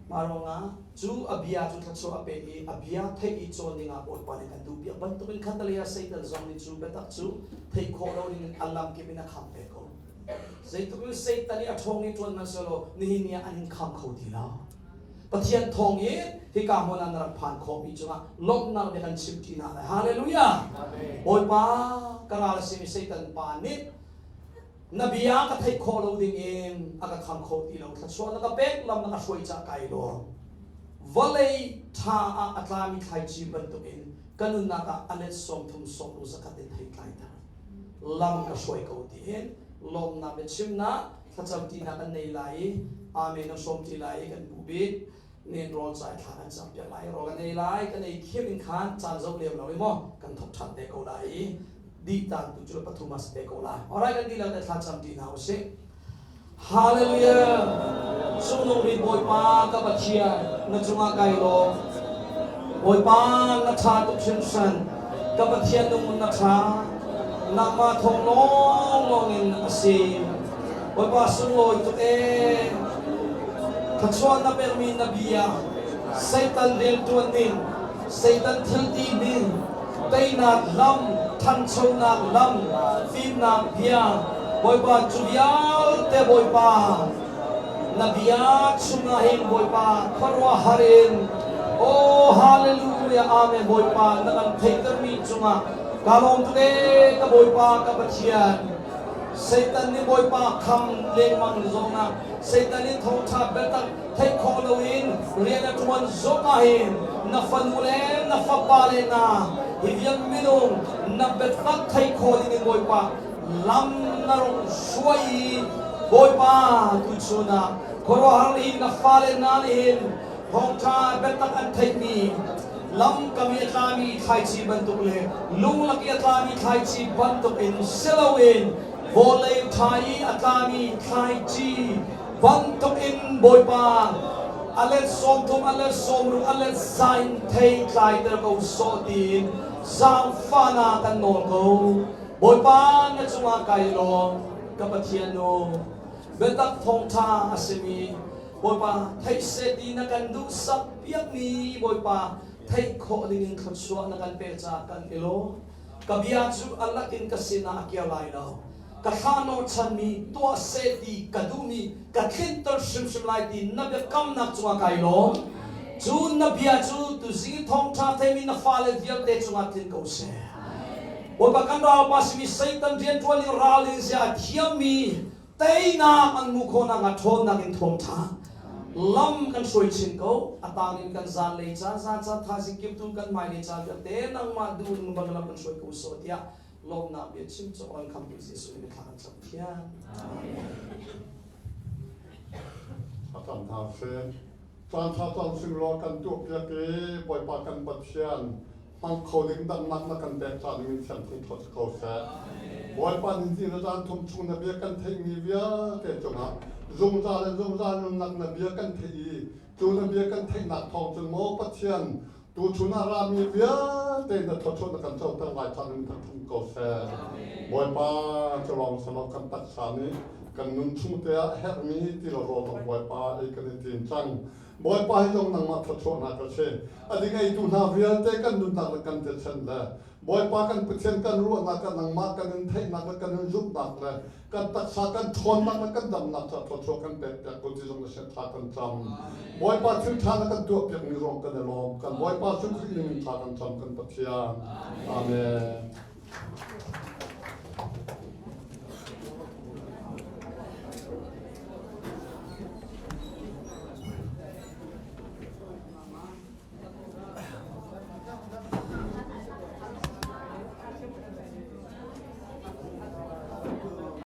Mah ruangah cu a bia cu thluachuah a pek i a bia theih i cawn dingah Bawipa nih kan duhpiak bantukin khattelei ah Satan zong nih cu biatak cu theih khawh lo dingin a lamkip in a kham ve ko. Zeitluk in Satan i a ṭhawng i ṭuan hmanhsehlaw nihin ni ah an in kham kho ti lo. Pathian thawng in hika hmun ah na rak phan khawhmi cungah lawmhnak bia kan chim ṭi hna lai. Hallelujah! Bawipa, ka ral a simi Satan pa nih na bia ka theih khawh lo ding in a ka kham kho ti lo. Thluachuah na ka pek, lam na ka hruai caah kai lawm. Vawlei ṭha ah a tlami thlaici bantukin ka nunnak ah a let 30 sawmlu zakhat in hei tlaiter. Lam ka hruai ko tiin lawmnak biachimnak thlacam tinak kan nei lai i amen a hrawm ti lai i kan bu bik nen rawl cai thla kan cam piak lai rawl kan ei lai kan ei khiam in khan caan zoh lem lo i maw kan thok ṭhan te ko lai i dih tan tu cu pathum a si te ko lai. Alright kan dihlak te thla cam ti hna usih. Hallelujah! Cungnung bik Bawipa ka Pathian, na cungah kai lawm. Bawipa na ṭha tuk hringhran. Ka Pathian nung na ṭha. Nangmah thawng lawnglawng in a si. Bawipa sunglawi tuk ee. Thluachuah na pekmi na bia, Satan rianṭuan ning, Satan thil ti ning, teinak lam, ṭhanchonak lam, fimnak bia, Bawipa cu vialte Bawipa na bia chungah hin Bawipa khuaruahhar in Oh hallelujah amen Bawipa na kan theihtermi cungah ka lawm tuk ee ka Bawipa ka Pathian Satan nih Bawipa kham lengmang zongah Satan nih thawngṭha biatak theih khawh loin rian a ṭuan zongah hin na fanu le na fapa le na hi vial minung na biatak theih khawh dingin Bawipa lam na rung hruai i Bawipa tuchun ah khuaruahhar in na fale hna nih hin thawngṭha biatak an theihmi lam kam i a tlami thlaici bantuk le lunglak i a tlami thlaici bantuk in si loin vawlei ṭha i a tlami thlaici bantuk in Bawipa a let 30 a let 60 a let za in thei tlaiter ko sawh tiin zaangfahnak kan nawl ko. Bawipa na cungah kai lawm ka Pathian nu biatak thawngṭha a simi Bawipa theih seh ti na kan duhsak piakmi Bawipa theih khawh dingin thluachuah na kan pek caah kan i lawm. Ka bia cu a lakin ka sinah a kir lai lo. Ka thlah hnawhchanmi tuah seh ti ka duhmi ka tlinter hrimhrim lai ti na biakamnak cungah kai lawm. Cu na bia cu tuzing thawngṭha theimi na fale vialte cungah tlin ko seh. Bawipa kan ralpa simi Satan rianṭuan in ral in zia a thiammi teinak an hmuh khawh nakhnga ṭhawnnak in thuam ṭha lam kan hruai chin ko. A tang in kan zanlei caan zan caan thaizing kiptu kan hmailei caan vialte nangmah duh in bang lam kan hruai ko sawh tiah lawmhnak bia chim cawk kan khamtu Jesuh nih thla kan cam thiam. A tam hna seh. Caan ṭha caan singlaw kan tuahpiak i Bawipa kan Pathian hmang kho ding damnak na kan pek ca ding in thiang thangṭhat si ko seh. Bawipa nih ni le zan thum chung na bia kan theihmi vialte cungah zungzal in zungzal nunnak na bia kan theih i cu na bia kan theihnak thawng cun maw Pathian tuchun ah rami vialte na thluachuah na kan coter lai ca ding thangṭhat ko seh. Bawipa cu lawng selaw kan taksa nih kan nun chung te ah herhmi ti lo rawl zong Bawipa ei kan i tim cang. Bawipa hi zong nangmah thluachuahnak a si. A ding eitu hna vialte kan nunnak le kan thisen le Bawipa kan Pathian kan ruahnak kan nangmah kan in theihnak le kan in zumhnak le kan taksa kan ṭhawnnak le kan damnak ca thluachuah kan pek piak ko ti zong na sin thla kan cam. Bawipa thil ṭha na kan tuah piakmi zong kan i lawm. Kan Bawipa Jesuh Khrih min thla kan cam kan Pathian. Amen.